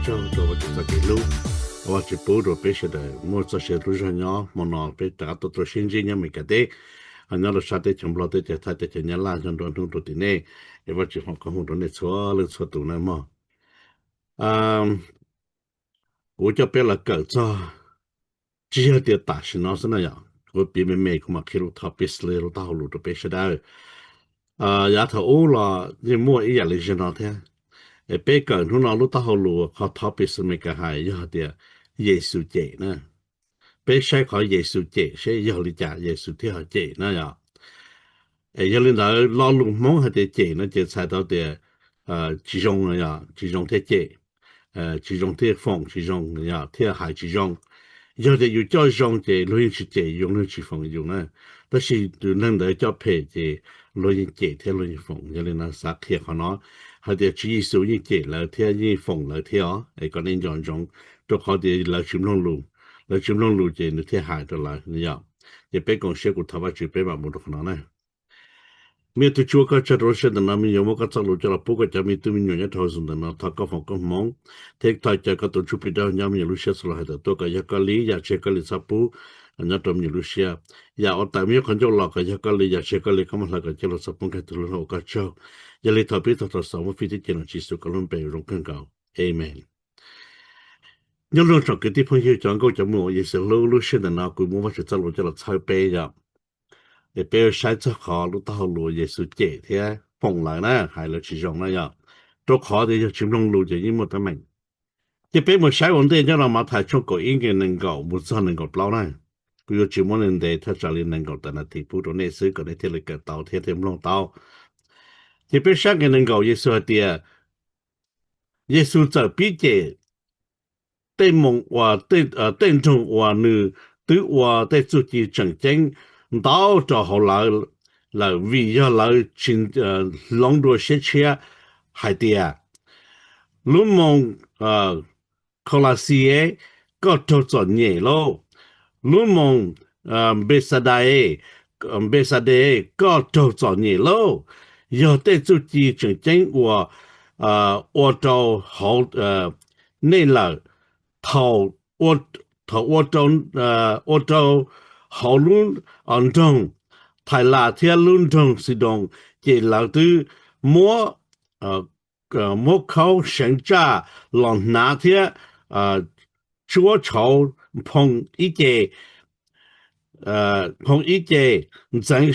Rau Vajtswv txoj kev hlub, Vajtswv pub rau peb sawv daws muaj txoj sia lub zog nyob hmo no peb rov qab tuaj rau sib ntsib nyob Meskas teb, nyob rau sab teb chaws Nplog, teb chaws Thaib, teb chaws Nyab Laj, nyob nruab hnub rau tim nej, es Vajtswv foom koob hmoov rau nej txhua leej txhua tus na mog. Kuv coj peb los kawm txog, tsis yog tias tam sim no xwb na yom, kuv piav me me kuv mam qhia lub topic li lub taub hau lus rau peb sawv daws. Yav thaum ub los yeej muaj ib yam li zaum no thiab. Es peb kawm hnub no lub taub hau lus qhov topic Meskas hais yog tias Yexus cem na. Peb saib qhov Yexus cem seb yog li cas Yexus thiaj ho cem na yom. Es yog li ntawd lo lus Hmoob hais tias cem no ces txhais tau tias tsis zoo, tsis zoo thiaj cem, tsis zoo thiaj foom tsis zoo, thiaj hais tsis zoo. Yog tias yus coj zoo ces luag yeej tsis cem yus, luag yeej tsis foom yus na. Tab sis tus neeg ntawd coj phem ces luag yeej cem thiab luag yeej foom. Yog li no xav qhia qhov no, hais tias Tswv Yexus yeej cem lawv thiab yeej foom lawv thiab os, es kom nej nco ntsoov, rau qhov tias lawv tsis mloog lus, lawv tsis mloog lus ces nws thiaj hais rau lawv yom. Ces peb koom siab kuv thov Vajtswv peb mam mus rau qhov no na. Me tub Tswv, koj tsaug rau lub sij hawm ntawm no, me nyuam muab koj txoj lus coj los pub koj cov me tub me nyuam nyob rau hauv zos ntawm no, thov koj foom koob hmoov thiab thov caw koj tus Ntsuj Plig dawb nyob me nyuam lub siab txhua lo hais tawm tuaj, kom yog koj li yam tsis yog koj li txhob pub nyob rau me nyuam lub siab. Yam uas tawm me nyuam qhov ncauj los kom yog koj li yam tsis yog koj li koj muab hlawv kom coj los txhob poob kiag tus hlub ua koj tsaug. Yog li thov peb tau thov xav muab fij thiab cem no Tswv Yexus koj lub npe zoo kawg nkaus, amen. Nyob zoo tsoom kwv tij phooj ywg cov nkauj cov muam uas Yexus hlub, lub sij hawm ntawm no kuv muab Vajtswv txoj lus coj los txhawb peb yom. Es peb saib txog qhov lub taub hau lus Yexus cem thiab foom lawv na, hais lawv tsis zoo na yom. Rau qhov tias yog tsis mloog lus ces yeej muaj teeb meem. Ces peb mus saib ua ntej nyob rau Mathais tshooj kaum ib nqe nees nkaum mus txog nees nkaum plaub na. Kuv yuav tsis muab ntev ntev, thaj tsam li nees nkaum tawm nas this pub rau nej xwb kom nej thiaj li kawm tau thiab thiaj mloog tau. Ces peb saib nqe nees nkaum, Yexus hais tias, Yexus txawm pib cem tej moo uas, tej nroog uas nws twb ua tej txuj ci tseem ceeb ntau rau hauv lawv lawm, vim yog lawv tsis hloov dua siab tshiab hais tias, lub moos Kholaxi-es, koj raug txom nyem lauj! Lub moos Npexade, Npexade, koj raug txom nyem lauj! Yog tej txuj ci tseem ceeb uas ua rau hauv nej lawm, thaum ua rau, ua rau hauv lub nroog Thailas thiab lub nroog Xidoos, ces lawv twb muab, muab khaub seev tsaj los hnav thiab tsuab tshauv nphoo ib ce, nphoo ib ce, ntxeev,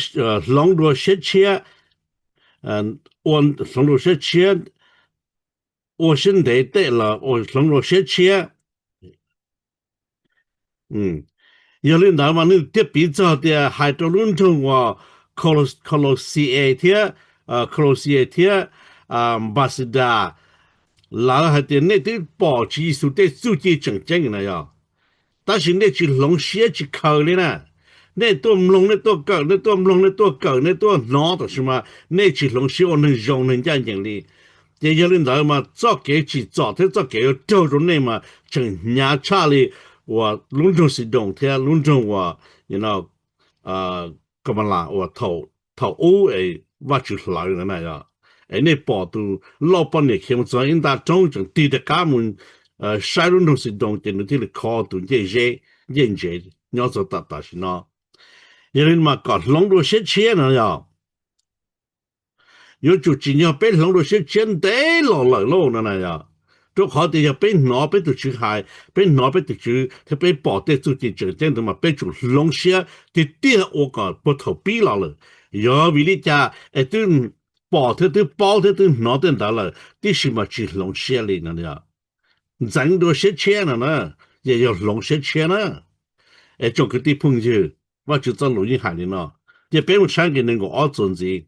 hloov dua siab tshiab, ua, hloov dua siab tshiab, ua siab ntev tej los hloov dua siab tshiab. Yog li ntawd mas nws thiaj piv txog tias hais rau lub nroog uas Kholaxi-es thiab, Kholaxi-es thiab Npexade, lawv hais tias nej twb pom Tswv Yexus tej txuj ci tseem ceeb na yom, tab sis nej tsis hloov siab tsis khaws li na. Nej tuaj mloog, nej tuaj kawm, nej tuaj mloog, nej tuaj kawm, nej tuaj hnov, tab sis mas nej tsis hloov siab ua neeg zoo neeg ncaj ncees li. Ces yog li ntawd mas txoj kev tsim txom thiab txoj kev yuav raug rau nej mas tseem hnyav tshaj li uas lub nroog Xidoos thiab lub nroog uas Kamalas uas thaum ub es Vajtswv hlawv ntawd na. Es nej pom tus loj poj niam khiav mus txog ib nta roob tseem tig rov qab mus saib lub nroog Xidoos ces nws thiaj li kho tus ncej zeb ncej ntsev nyob txog tam tam sim no. Yog li mas kom hloov dua siab tshiab no yog yuav tsum tsim nyog peb hloov dua siab tshiab ntev los lawm lauj no na yog. Rau qhov tias yog peb hnov peb tus Tswv hais, peb hnov peb tus Tswv thiab peb pom tej txuj ci tseem ceeb ntawd mas peb tsum hloov siab tiag tiag ua kom puag thaum pib los lawm. Yog vim li cas es twb pom thiab twb paub thiab twb hnov tej ntawd lawm tib si mas tsis hloov siab li no? Ntxeev dua siab tshiab no na, ces yog hloov siab tshiab na. Es tsoom kwv tij phooj ywg, Vajtswv txoj lus yeej hais li no. Ces peb mus saib nqe nees nkaum ob txuas ntxiv.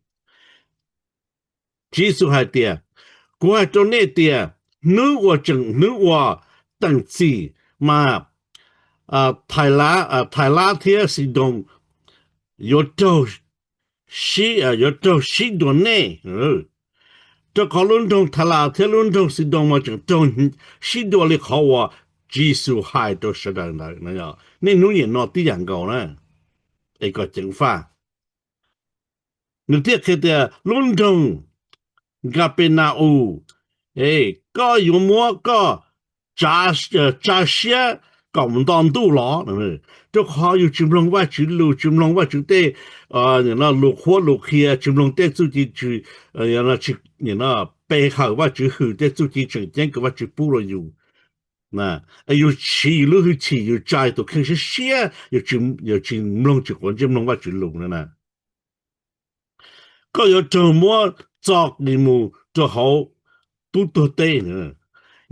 Tswv Yexus hais tias, kuv hais rau nej tias, hnub uas tseem, hnub uas teem txim mas Thailas thiab Xidoos yuav raug, yuav raug sib dua nej. Rau qhov lub nroog Thailas thiab lub nroog Xidoos mas tseem raug sib dua li qhov uas Tswv Yexus hais rau sawv daws ntawd. Nej hnub niaj no tib yam nkaus na, es kom ceev faj. Nws thiaj qhia tias, lub nroog Nkapenaus, koj yuav muab koj tsa siab kom mus nto ntuj los, rau qhov yus tsis mloog Vajtswv lus, tsis mloog Vajtswv tej lus qhuab lus qhia, tsis mloog tej txuj ci pe hawm Vajtswv hwm tej txuj ci tseem ceeb uas Vajtswv pub rau yus. Yus siv yus lub hwj chim, yus tsa tus kheej siab siab, yus tsis mloog tsis quav ntsej mloog Vajtswv lus na, koj yuav raug muab txo qis mus rau hauv tub tuag teb.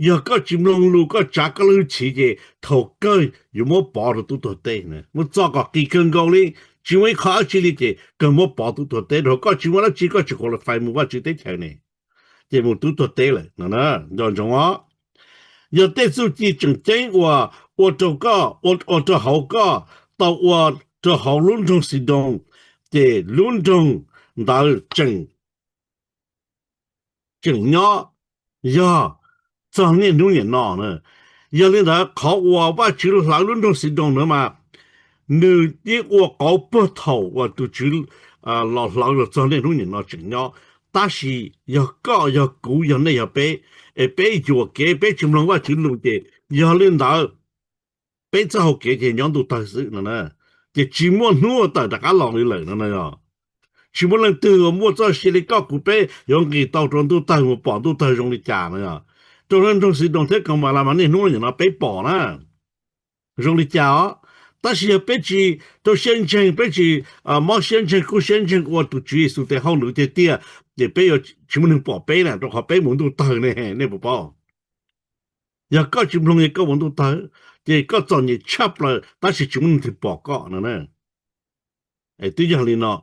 Yog koj tsis mloog lus, koj tsav koj lub hwj chim ces thaum kawg yuav muab pov rau tub tuag teb, muab txo kom qis kawg nkaus li, tsis muaj ib qho dab tsi li ces kawg muab pov tub tuag teb, rau koj tsis muaj dab tsi, koj tsis qualify mus Vajtswv teb chaws ne, ces mus tub tuag teb lawm no. Nco ntsoov os, yog tej txuj ci tseem ceeb uas ua rau koj, ua rau hauv koj tau ua rau hauv lub nroog Xidoos, ces lub nroog ntawd tseem tseem nyob yog txog niaj hnub niam no na. Yog li ntawd, qhov uas Vajtswv hlawv lub nroog Xidoos ntawd mas nws yeej ua qauv puag thaum uas tus Tswv los hlawv los txog niaj hnub niam no tseem nyob. Tab sis yog koj, yog kuv, yog nej, yog peb, es peb yuam kev, peb tsis mloog Vajtswv lus ces yog li ntawd peb txoj hau kev ces nyob ntuj tawg xwb no na, ces tsis muaj hnub tawm rov qab los li lawm no na. Tsis muaj leej twg uas muaj txoj sia li koj kuv peb yuav nqis tau rau ntuj tawg mus pom ntuj tawg zoo li cas no. Rau nroog Xidoos thiab Kaumaulas mas niaj hnub no peb pom na, zoo li cas os. Tab sis yog peb tsis rau siab ntseeg, peb tsis mob siab ntseeg, kub siab ntseeg ua tus Tswv Yexus tes hauj lwm tiag tiag, ces peb yuav tsis muaj neeg pom peb na, rau qhov peb mus ntuj tawg ne, nej puas paub? Yog koj tsis mloog ces koj mus ntuj tawg, ces koj txom nyem tshaj plaws tab sis tsis muaj leej twg pom koj no. Twb yog li no,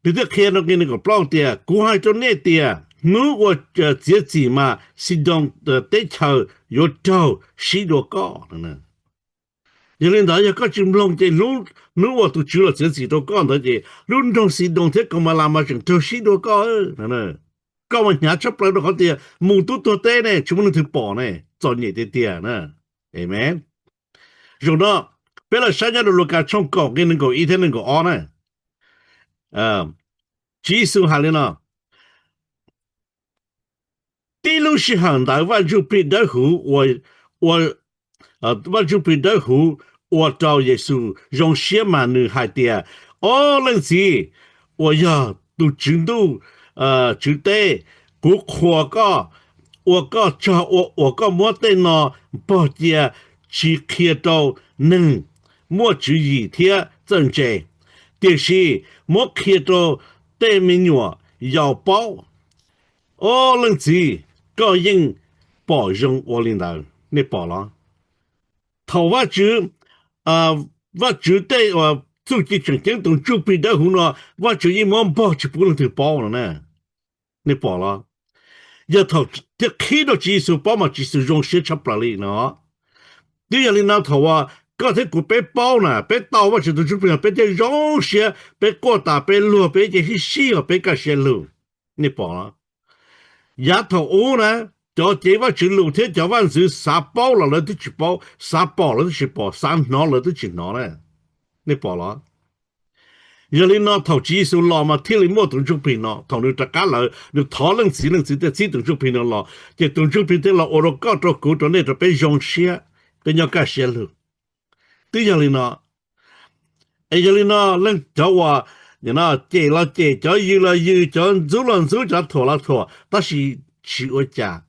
nws thiaj qhia rau nqe nees nkaum plaub tias, kuv hais rau nej tias hnub uas txiav txim mas Xidoos teb chaws yuav raug sib dua koj. Yog li ntawd yog koj tsis mloog ces hnub uas tus Tswv los txiav txim rau koj ntawd ces lub nroog Xidoos thiab Kaumaulas mas tseem raug sib dua koj. Koj mas hnyav tshaj plaws rau qhov tias mus tub tuag teb ne, tsis muaj leej twg pom ne, txom nyem tiag tiag na. Amen. Zaum no peb los saib nyob rau Lukas tshooj kaum nqe nees nkaum ib thiab nees nkaum ob na. Tswv Yexus hais li no, tib lub sij hawm ntawd Vaj Ntsuj Plig Dawb Huv, Vaj Ntsuj Plig Dawb Huv ua rau Yexus zoo siab mas nws hais tias, o leej txiv, uas yog tus Tswv ntuj, Tswv teb, kuv qhuas koj, ua koj tsaug uas koj muab tej no npog cia tsis qhia rau neeg muaj tswv yim thiab txawj ntse, tiam sis muab qhia rau tej me nyuam yaus paub. O leej txiv, koj yeej pom zoo ua li ntawd, nej pom los? Thaum Vajtswv, Vajtswv tej txuj ci tseem ceeb tus Ntsuj Plig Dawb Huv no, Vajtswv yeej muab npog tsis pub leej twg paub no na. Nej pom los? Yog thaum thiaj qhib rau Tswv Yexus paub mas Tswv Yexus zoo siab tshaj plaws li no. Twb yog li no thaum uas koj thiab kuv peb paub na, peb tau Vajtswv tus Ntsuj Plig no peb thiaj zoo siab, peb quaj tas peb luag, peb ces sib sib os, peb kaj siab lug. Nej pom los? Yav thaum ub na, cov cev Vajtswv lus thiab cov vaj ntxwv xav paub los lawv twb tsis paub, xav pom lawv twb tsis pom, xav hnov lawv twb tsis hnov na. Nej pom los? Yog li no thaum Tswv Yexus los mas thiaj li muaj tus Ntsuj Plig no, thaum nws rov qab lawm nws thov leej txiv, leej txiv thiaj txib tus Ntsuj Plig no los, ces tus Ntsuj Plig thiaj los ua rau koj rau kuv rau nej rau peb zoo siab, peb nyob kaj siab lug. Twb yog li no, es yog li no, leej cov uas cem los cem, cov yws los yws, cov ntxub los ntxub, cov thuam los thuam, tab sis tsis ua cas,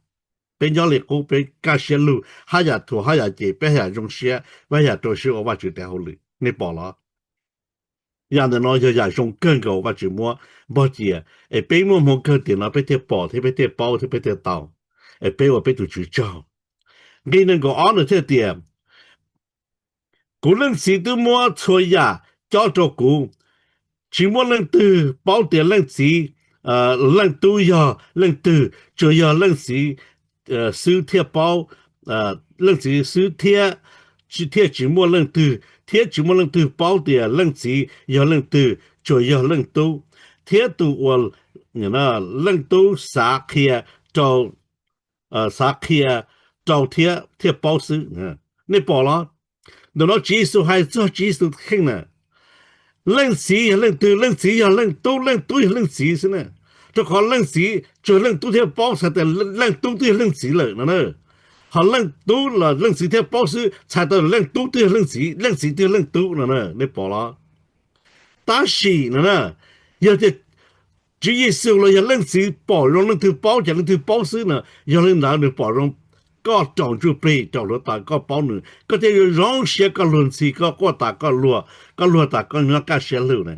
peb nyob li qub peb kaj siab lug, haj yam thuam haj yam cem peb haj yam zoo siab, peb haj yam rau siab ua Vajtswv tes hauj lwm. Nej pom los? Yam ntawm no yog yam zoo kawg nkaus Vajtswv muab npog cia, es peb muaj hmoo kawg tiam no peb thiaj pom thiab peb thiaj paub thiab peb thiaj tau, es peb ua peb tus Tswv tsaug. Nqe nees nkaum ob nws thiaj tias, kuv leej txiv twb muab txhua yam cob rau kuv, tsis muaj leej twg paub tias leej txiv, leej tub yog leej twg, tsuas yog leej txiv xwb thiaj paub, leej txiv xwb thiab, thiaj tsis muaj leej twg, thiab tsis muaj leej twg paub tias leej txiv yog leej twg, tsuas yog leej tub, thiab tus uas leej tub xav qhia rau, xav qhia rau thiab thiaj paub xwb. Nej pom los? Ntawm no Tswv Yexus hais txog Tswv Yexus kheej na. Leej txiv yog leej twg? Leej txiv yog leej tub, leej tub yog leej txiv xwb na. Rau qhov leej txiv tsuas leej tub thiaj paub, txhais tias leej tub twb yog leej txiv lawm no na. Ho leej tub los leej txiv thiaj paub xwb, txhais tau leej tub twb yog leej txiv, leej txiv twb yog leej tub no, nej pom los? Tab sis no na, yog tias Tswv Yexus los yog leej txiv pom zoo leej twg paub ces leej twg paub xwb no. Yog li ntawd nws pom zoo koj raus ntsuj plig raus hluav taws koj paub nws, koj thiaj yuav zoo siab koj luag ntxhi, koj quaj tas koj luag, koj luag tas koj nyob kaj siab lug na.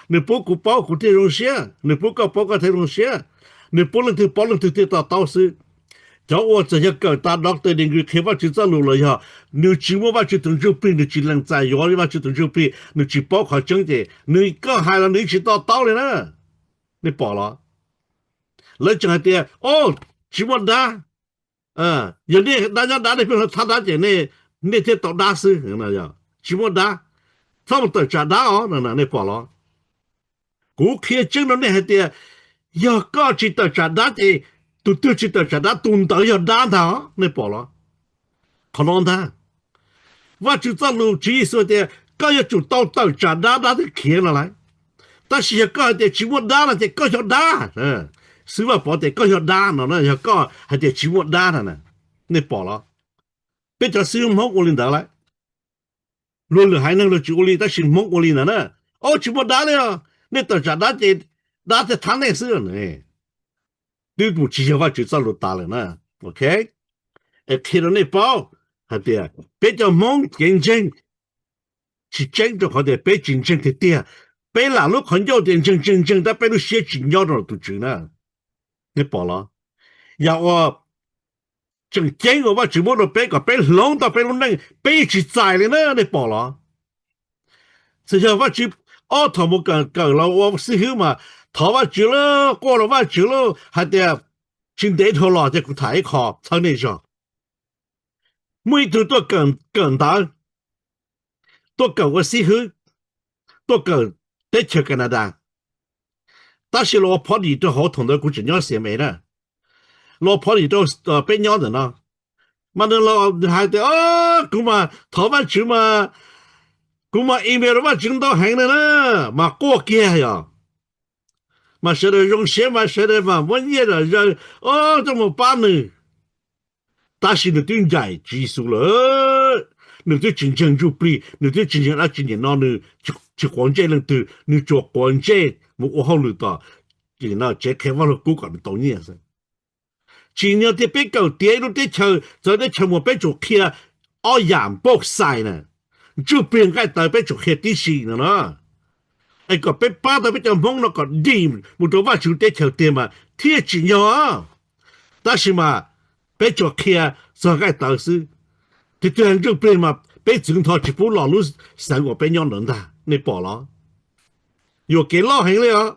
Nws pub kuv paub kuv thiaj zoo siab, nws pub koj paub koj thiaj zoo siab. Nws pub leej twg paub leej twg thiaj to taub xwb. Cov uas txawm yog kawm tas doctor degree qhia Vajtswv txoj lus los yog nws tsis muaj Vajtswv tus ntsuj plig, nws tsis lees txais yuav Vajtswv tus ntsuj plig, nws tsis paub qhov tseeb ces nws, koj hais los nws tsis to taub li na. Nej pom los? Lawv tseem hais tias, o, tsis muaj dab. Yog nej dab nyob dab, nej pheej thab dab ces nej thiaj tau dab xwb. Tsis muaj dab, txhob mus tawm tsam dab os no, nej pom los? Kuv qhia tseeb rau nej hais tias yog koj tsis tawm tsam dab ces tus twg tsis tawm tsam dab tus ntawd yog dab ntag os, nej pom los? Qhov no ntag, Vajtswv txoj lus Tswv Yexus tias koj yuav tsum tau tawm tsam dab, dab thiaj khiav no lauj. Tab sis yog koj hais tias tsis muaj dab no ces koj yog dab. Xib Vaj Pov tias koj yog dab no, yog koj hais tias tsis muaj dab no, nej pom los? Peb cov xib hwb Hmoob ua li ntawd lauj. Luag lwm haiv neeg luag tsis ua li tab sis Hmoob ua li ntawd na. O, tsis muaj dab li os, nej tawm tsam dab ces dab thiaj thab nej xwb. Twb mus tsis yog Vajtswv txoj lus tas lawm na. Ok, es qhia rau nej paub hais tias peb cov Hmoob kev ntseeg tsis tseeb rau qhov tias peb tsis ntseeg tiag tiag. Peb lam lub qhov ncauj tias ntseeg ntseeg ntseeg tab peb lub siab tsis nyob rau tus Tswv na. Nej pom los? Yam uas tseem ceeb uas Vajtswv muab rau peb kom peb hloov tau peb lub neej peb yeej tsis txais li na, nej pom los? Txawm yog Vajtswv, ob thaum mus kawm los ua xib hwb mas thov Vajtswv lauj, quaj rau Vajtswv lauj, hais tias tsis ntev dhau los ces kuv tham ib qho txhawb nej zog. Muaj ib tug tuaj kawm ntawv, tuaj kawm ua xib hwb, tuaj kawm teb chaws Canada, tab sis los ua phov dim rau hauv, thaum ntawd kuv tseem nyob C M A na, los ua phov dim rau peb nyob ntawm no. Mas nws hais tias, kuv mas thov Vajtswv mas kuv mas email rau Vajtswv ntau heev li na, mas quaj kiag yog, mas sawv daws zoo siab mas sawv daws mas muab nyiaj zom zaws coj mus pab nws. Tab sis nws twb ncaim Tswv Yexus lawm, nws twb tsis ntseeg ntsuj plig, nws twb tsis ntseeg dab tsi, nim no nws tsis quav ntsej leej twg, nws tsuas quav ntsej mus ua hauj lwm tom tsev qhia Vaj Lug Kub kom nws tau nyiaj xwb. Tsim nyog tias peb kawm tiav ib lub teb chaws, txawv teb chaws mus peb tsum qhia ob yam npauj xais na. Ntsuj plig nqaij tawv peb tsum qhia tib si no na. Es kom peb pab tau peb cov Hmoob no kom dim mus rau Vajtswv teb chaws tiag mas thiaj tsim nyog. Tab sis mas peb tsuas qhia txog nqaij tawv xwb. Tiag tiag ntsuj plig mas peb txwv ntho tsis pub los lub xeev uas peb nyob ntawd ntag, nej pom los? Yuam kev loj heev li os.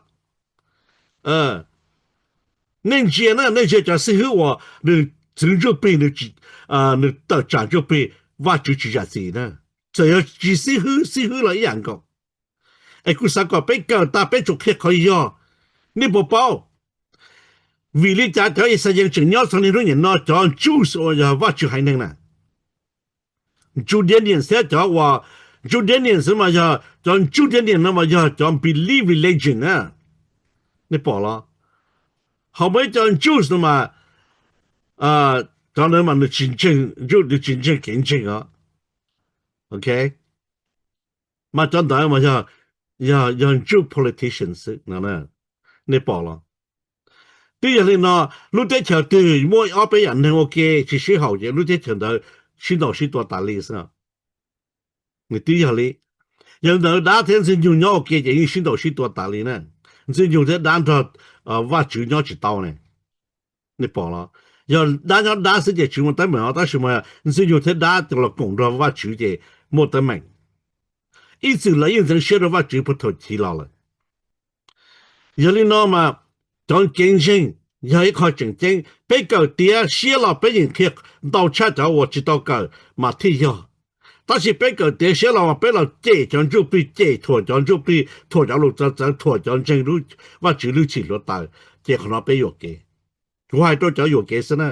Nej ntsia na, nej ntsia cov xib hwb uas nws txwv ntsuj plig, nws tawm tsam ntsuj plig, Vajtswv tsis zam txim na. Txawm yog tsis xib hwb, xib hwb los ib yam nkaus. Es kuv xav kom peb kawm tas peb tsum qhia qhov yog. Nej puas paub vim li cas cov Yixalayees tseem nyob txog niaj hnub nim no, cov Jews uas yog Vajtswv haiv neeg na? Judeans thiab cov uas, Judeans xwb mas yog cov Judeans no mas yog cov believe religion na. Nej pom los? Ho muaj ib cov Jews no mas, cov ntawd mas nws tsis ntseeg, nws tsis ntseeg kev ntseeg os. Ok, mas cov ntawd mas yog, yog Jew politician xwb no. Nej pom los? Twb yog li no, lub teb chaws twg muaj ob peb yam neeg ua ke tsis sib haum ces lub teb chaws ntawd sib ntaus sib tua tas li xwb. Nws twb yog li, yog li ntawd dab thiab Ntxwg Nyoog nyob ua ke ces yeej sib ntaus sib tua tas li na. Ntxwg Nyoog thiab dab nrog Vajtswv nyob tsis tau ne. Nej pom los? Yog dab nyob dab xwb ces tsis muaj teeb meem os, tab sis mas Ntxwg Nyoog thiab dab los koom nrog Vajtswv ces muaj teeb meem. Ib txwm lawv yeej ntxeev siab rau Vajtswv puag thaum chiv los lawm. Yog li no mas cov kev ntseeg yog ib qho tseem ceeb. Peb kawm tiav siab los peb yeem qhia ntau tshaj cov uas tsis tau kawm mas thiaj yog. Tab sis peb kawm tiav siab los mas peb los cem cov ntsuj plig, cem thuam cov ntsuj plig, thuam cov lus txawv txawv, thuam cov ntseeg Vajtswv lub txim hluav taws, ces qhov no peb yuam kev. Kuv hais rau cov yuam kev xwb na.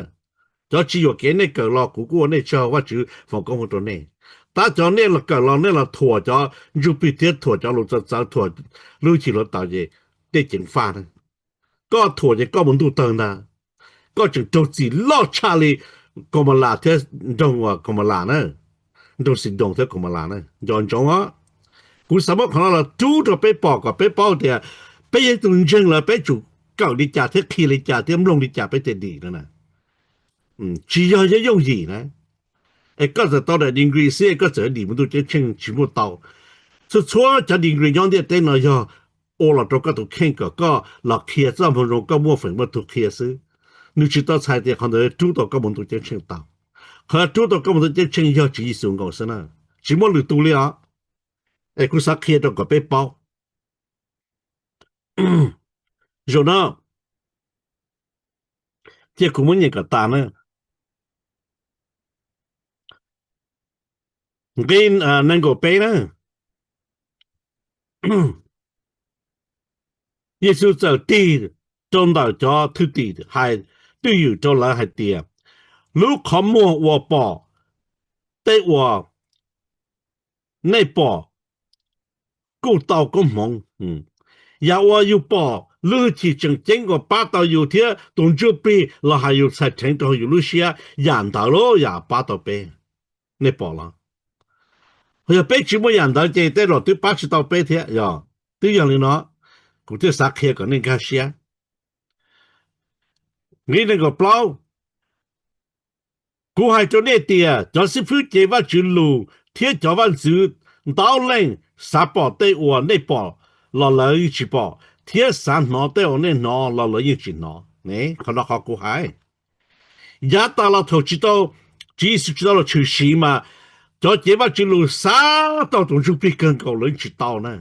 Cov tsis yuam kev nej kawm los kuv kuj ua nej tsaug, Vajtswv foom koob hmoov rau nej. Tab cov nej los kawm los nej los thuam cov ntsuj plig thiab thuam cov lus txawv txawv, thuam lub txim hluav taws ces tej ceev faj na. Koj thuam ces koj mus ntuj tawg ntag. Koj tseem raug txim loj tshaj li Kaus Mas Las thiab nroog uas Kaus Mas Las na, nroog Xis Doos thiab Kaus Mas Las na, nco ntsoov os. Kuv xav muab qhov no los rub rau peb pom kom peb paub tias peb yog ib tug ntseeg lawm peb tsum kawm li cas thiab qhia li cas thiab mloog li cas peb thiaj dim no na. Tsis yog yooj yim na. Es koj txawm tau daim degree xwb es koj txawm dim mus ntuj ceeb tsheej tsis muaj tau. Txhua txhua cov degree nyob ntiaj teb no yog ua los rau koj tus kheej kom koj los qhia txoj moo zoo koj muaj feem muaj tug qhia xwb. Nws tsis tau txhais tias qhov ntawd rub tau koj mus ntuj ceeb tsheej tau. Qhov rub tau koj mus ntuj ceeb tsheej yog Tswv Yexus nkaus xwb na, tsis muaj lwm tus li os. Es kuv xav qhia rau kom peb paub. Zaum no cia kuv muab nyeem kom tas na. Nqe nees nkaum peb na, Yexus txawm tig rau ntawm cov thwj tim hais twj ywm rau lawv hais tias, lub qhov muag uas pom tej uas nej pom kuj tau koob hmoov. Yam uas yus pom lub hwj chim tseem ceeb uas pab tau yus thiab tus ntsuj plig los hais yus txhais rheev rau yus lub siab, yam ntawd los yam pab tau peb. Nej pom los? Yog peb tsis muaj yam ntawd ces tej zaum twb pab tsis tau peb thiab. Yog, twb yog li no, kuv thiaj xav qhia kom nej nkag siab. Nqe nees nkaum plaub, kuv hais rau nej tias cov xib fwb cev Vajtswv lus thiab cov vaj ntxwv ntau leej xav pom tej uas nej pom los lawv yeej tsis pom, thiab xav hnov tej uas nej hnov los lawv yeej tsis hnov. Qhov no qhov kuv hais. Yav tas los thaum tsis tau, Tswv Yexus tsis tau los tshwm sim mas cov cev Vajtswv lus xav tau tus ntsuj plig kawg nkaus lawv yeej tsis tau na.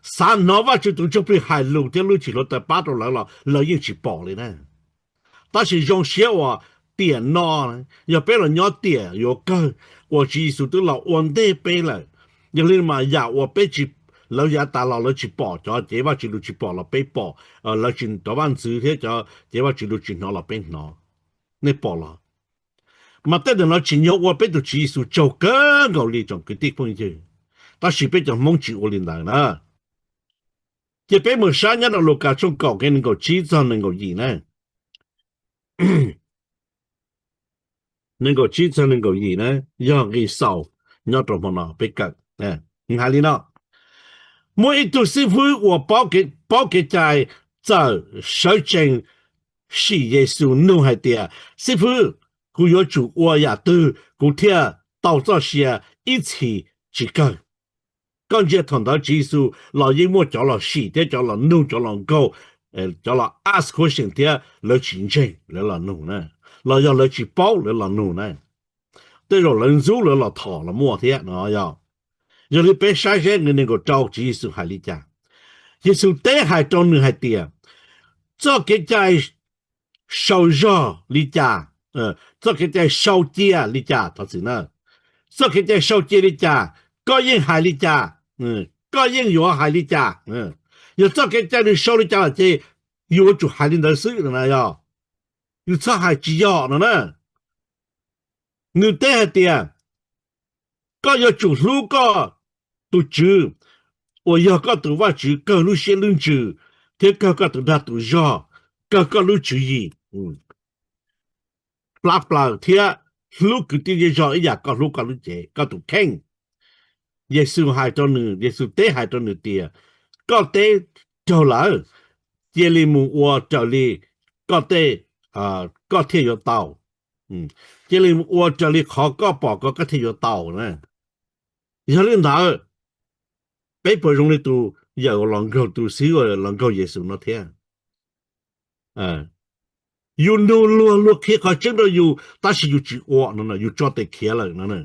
Xav hnov Vajtswv tus ntsuj plig hais lus thiab lub hwj chim hluav taws pab rau lawv los lawv yeej tsis pom li na. Tab sis zoo siab uas tiam no yog peb los nyob tiam yuav kawg uas Tswv Yexus twb los ua ntej peb lawm. Yog li mas yam uas peb tsis, lawv yav tas los lawv tsis pom, cov cev Vajtswv lus tsis pom los peb pom, lawv tsis, cov vaj ntxwv thiab cov cev Vajtswv lus tsis hnov los peb hnov. Nej pom los? Mas tej ntawm no tsim nyog ua peb tus Tswv Yexus tsaug kawg nkaus li tsoom kwv tij phooj ywg, tab sis peb cov Hmoob tsis ua li ntawd na. Ces peb mus saib nyob rau Lukas tshooj kaum nqe nees nkaum tsib txog nees nkaum yim na. Nees nkaum tsib txog nees nkaum yim na, yog nqi xaus nyob rau hmo no peb kawm. Hais li no, muaj ib tug xib fwb uas paub kev cai txawm sawv tsees sim Yexus nug hais tias, xib fwb, kuv yuav tsum ua yam twg kuv thiaj tau txoj sia ib txhis tsis kawg? Koj ntsia thaum ntawd Tswv Yexus los yeej muaj cov los sim thiab cov los nug, cov los nkaug, cov los ask question thiab lawv tsis ntseeg lawv los nug na, los yog lawv tsis paub lawv los nug na. Tej zaum lawv ntxub lawv los thov los muaj thiab no yog. Yog li peb saib seb nqe nees nkaum rau Tswv Yexus hais li cas. Yexus teb hais rau nws hais tias, txoj kev cai sau zog li cas, txoj kev cai sau cia li cas, thov txim na, txoj kev cai sau cia li cas, koj yeej hais li cas, koj yeej yuav hais li cas. Yog txoj kev cai nws sau li cas lawm ces yus yuav tsum hais li ntawd xwb no na yog. Yus txhob hais tsis yog no na. Nws teb hais tias, koj yuav tsum hlub koj tus tswv uas yog koj tus Vajtswv kawg lub siab lub ntsws thiab kawg koj tus dag tus zog, kawg koj lub tswv yim plab plaws thiab hlub kwv tij zej zog ib yam koj hlub koj lub cev, koj tus kheej. Yexus hais rau nws, Yexus teb hais rau nws tias, koj teb raug lawm, cia li mus ua raws li koj tej, koj thiaj yuav tau. Cia li mus ua raws li qhov koj pom ko koj thiaj yuav tau na. Yog li ntawd, peb puas zoo li tus yawm los nkaug, tus xib hwb los nkaug Yexus no thiab? Yus nug luag, luag qhia qhov tseeb rau yus tab sis yus tsis ua no, yus tso tes khiav lawm no.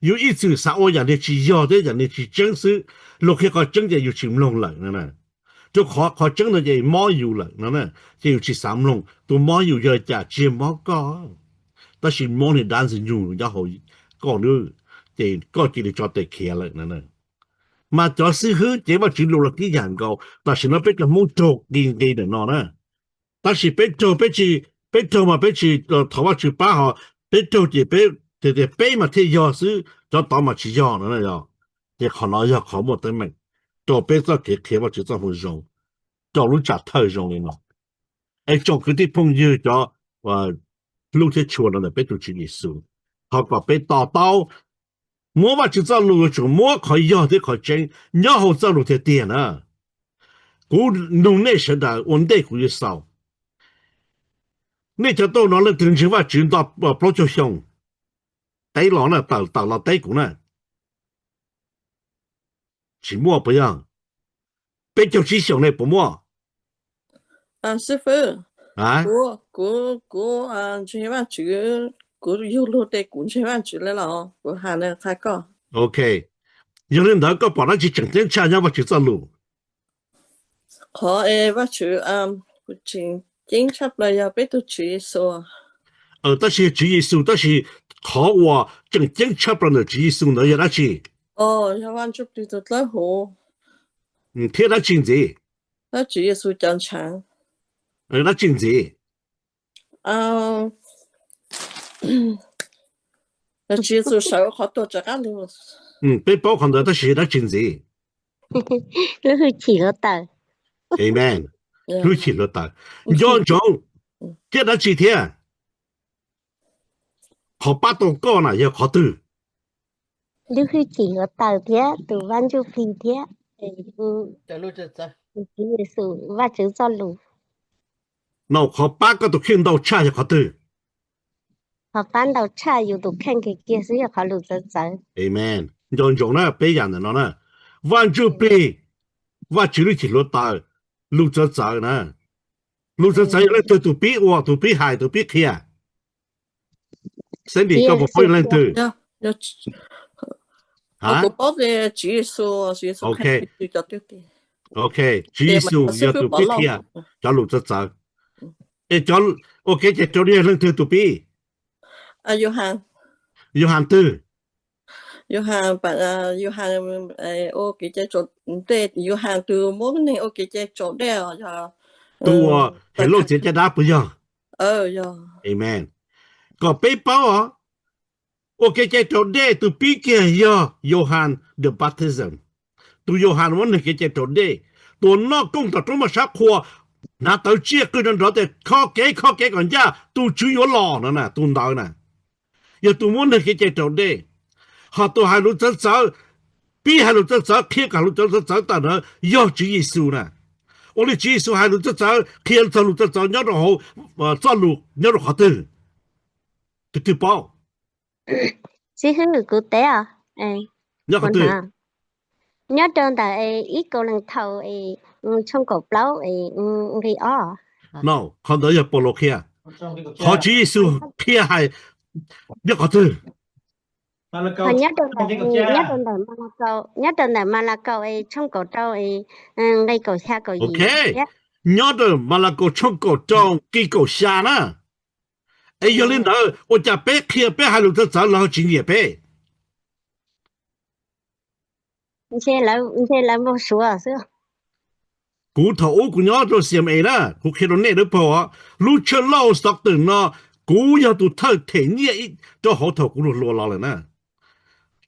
Yus ib txwm xav ua yam niag tsis yog thiab yam niag tsis tseeb xwb, luag qhia qhov tseeb ces yus tsis mloog lawm no. Rau qhov qhov tseeb no ces mob yus lawm no, ces yus tsis xav mloog. Tus mob yus yog cas? Tsis yog mob koj, tab sis mob niag dab ntxwg nyoog nyob hauv koj, ces koj cia li tso tes khiav lawm no. Mas cov xib hwb cev Vajtswv lus los tib yam nkaus. Tam sim no peb cov Hmoob raug nqi nqi ntawm no na. Tab sis peb raug, peb tsis, peb raug mas peb tsis thov Vajtswv pab, ho peb raug ces peb tias peb mas thiaj yog xwb, cov tod mas tsis yog no na yog. Ces qhov no yog qhov muaj teeb meem rau peb txoj kev qhia Vajtswv txoj moo zoo rau lub tsam thawj zoo li no. Es tsoom kwv tij phooj ywg cov hlub thiab tshua rau ntawm peb tus Tswv Yexus. Thov kom peb to taub, muab Vajtswv txoj lus yuav tsum muab qhov yog thiab qhov tseeb nyob hauv txoj lus tiag tiag na. Kuv nug nej sawv daws ua ntej kuv yuav xaus, nej cov tuaj no leej twg ntseeg Vajtswv nto plaub caug xyoo teb los na, tawm tawm los teb kuv na. Tsis muaj puas yog? Peb caug tsib xyoos ne puas muaj? Xib fwb, a, kuv, kuv, kuv ntseeg Vajtswv, kuv yug lug tes kuv ntseeg Vajtswv li los kuv has qha koj. Ok, yog li ntawd koj pom dab tsi tseem ceeb tshaj nyob Vajtswv txoj lus? Qhov es Vajtswv tseem ceeb tshaj plaws yog peb tus Tswv Yexus. Tab sis Tswv Yexus, tab sis qhov uas tseem ceeb tshaj plaws ntawm Tswv Yexus ntawd yog dab tsi? Yog Vaj Ntsuj Plig tus dawb huv. Thiab dab tsi ntxiv? Tswv Yexus cov ntshav. Dab tsi ntxiv? Tswv Yexus sawv qhov tuag rov qab los. Peb paub qhov ntawd tab sis dab tsi ntxiv? Lub hwj chim hluav taws. Amen. Hwj chim hluav taws. Nco ntsoov, thiab dab tsi thiab? Qhov pab tau koj na yog qhov twg? Lub hwj chim hluav taws thiab tus Vaj Ntsuj Plig thiab Tswv Yexus Vajtswv txoj lus. No qhov pab koj tus kheej ntau tshaj yog qhov twg? Qhov pab ntau tshaj yus tus kheej kiag kiag xwb yog qhov lus txawv txawv. Amen. Nco ntsoov na peb yam ntawm no na. Vaj Ntsuj Plig, Vajtswv lub hwj chim hluav taws, lus txawv txawv na. Lus txawv txawv yog leej twg tus pib ua, tus pib hais, tus pib qhia? Sandy, koj puas paub yog leej twg? Ok, Tswv Yexus yog tus pib qhia cov lus txawv txawv. Es cov ua kev cai raus dej leej twg tus pib? Yauhas twg? Yauhas, Yauhas tus muab neeg ua kev cai raus dej os, yog tus uas Helauj txiav caj dab puas yog? Amen. Kom peb paub os, ua kev cai raus dej tus pib kiag yog Yauhas the Baptist. Tus Yauhas muab neeg kev cai raus dej, tus noj kooj tom roob moj sab qhua, hnav tawv tsiaj qw nrov nrov tias kho kev, kho kev kom ncaj, tus Tswv yuav los no na, tus ntawd na. Yog tus muab neeg kev cai raus dej. Ho tus hais lus txawv txawv, pib hais lus txawv txawv qhia kom hais lus txawv txawv tawm ntawd yog Tswv Yexus na. Ua li Tswv Yexus hais lus txawv txawv, qhia txog lus txawv txawv nyob rau hauv txoj lus nyob rau qhov twg? Tus twg paub? Xib hwb, kuv teb os. Nyob qhov twg? Nyob rau ntawm ib Kauleethaus tshooj kaum plaub nqi ob. No, qhov ntawd yog Paulus qhia. Qhov Tswv Yexus qhia hais nyob qhov twg? Nyob rau ntawm, nyob rau ntawm Malakaus, nyob rau ntawm Malakaus tshooj kaum rau nqi kaum xya kaum yim. Nyob rau Malakaus tshooj kaum rau nqi kaum xya na. Es yog li ntawd ua cas peb qhia peb hais lus txawv txawv lawv ho tsis nyiam peb? Ntshe lawv npau suav xwb. Kuv thaum ub kuv nyob rau C M A na, kuv qhia rau nej dawb paug os, lub tshaj lauj Stockton no, kuv yog tus thawj them nyiaj rau hauv thaum kuv hluas hluas los lawm na.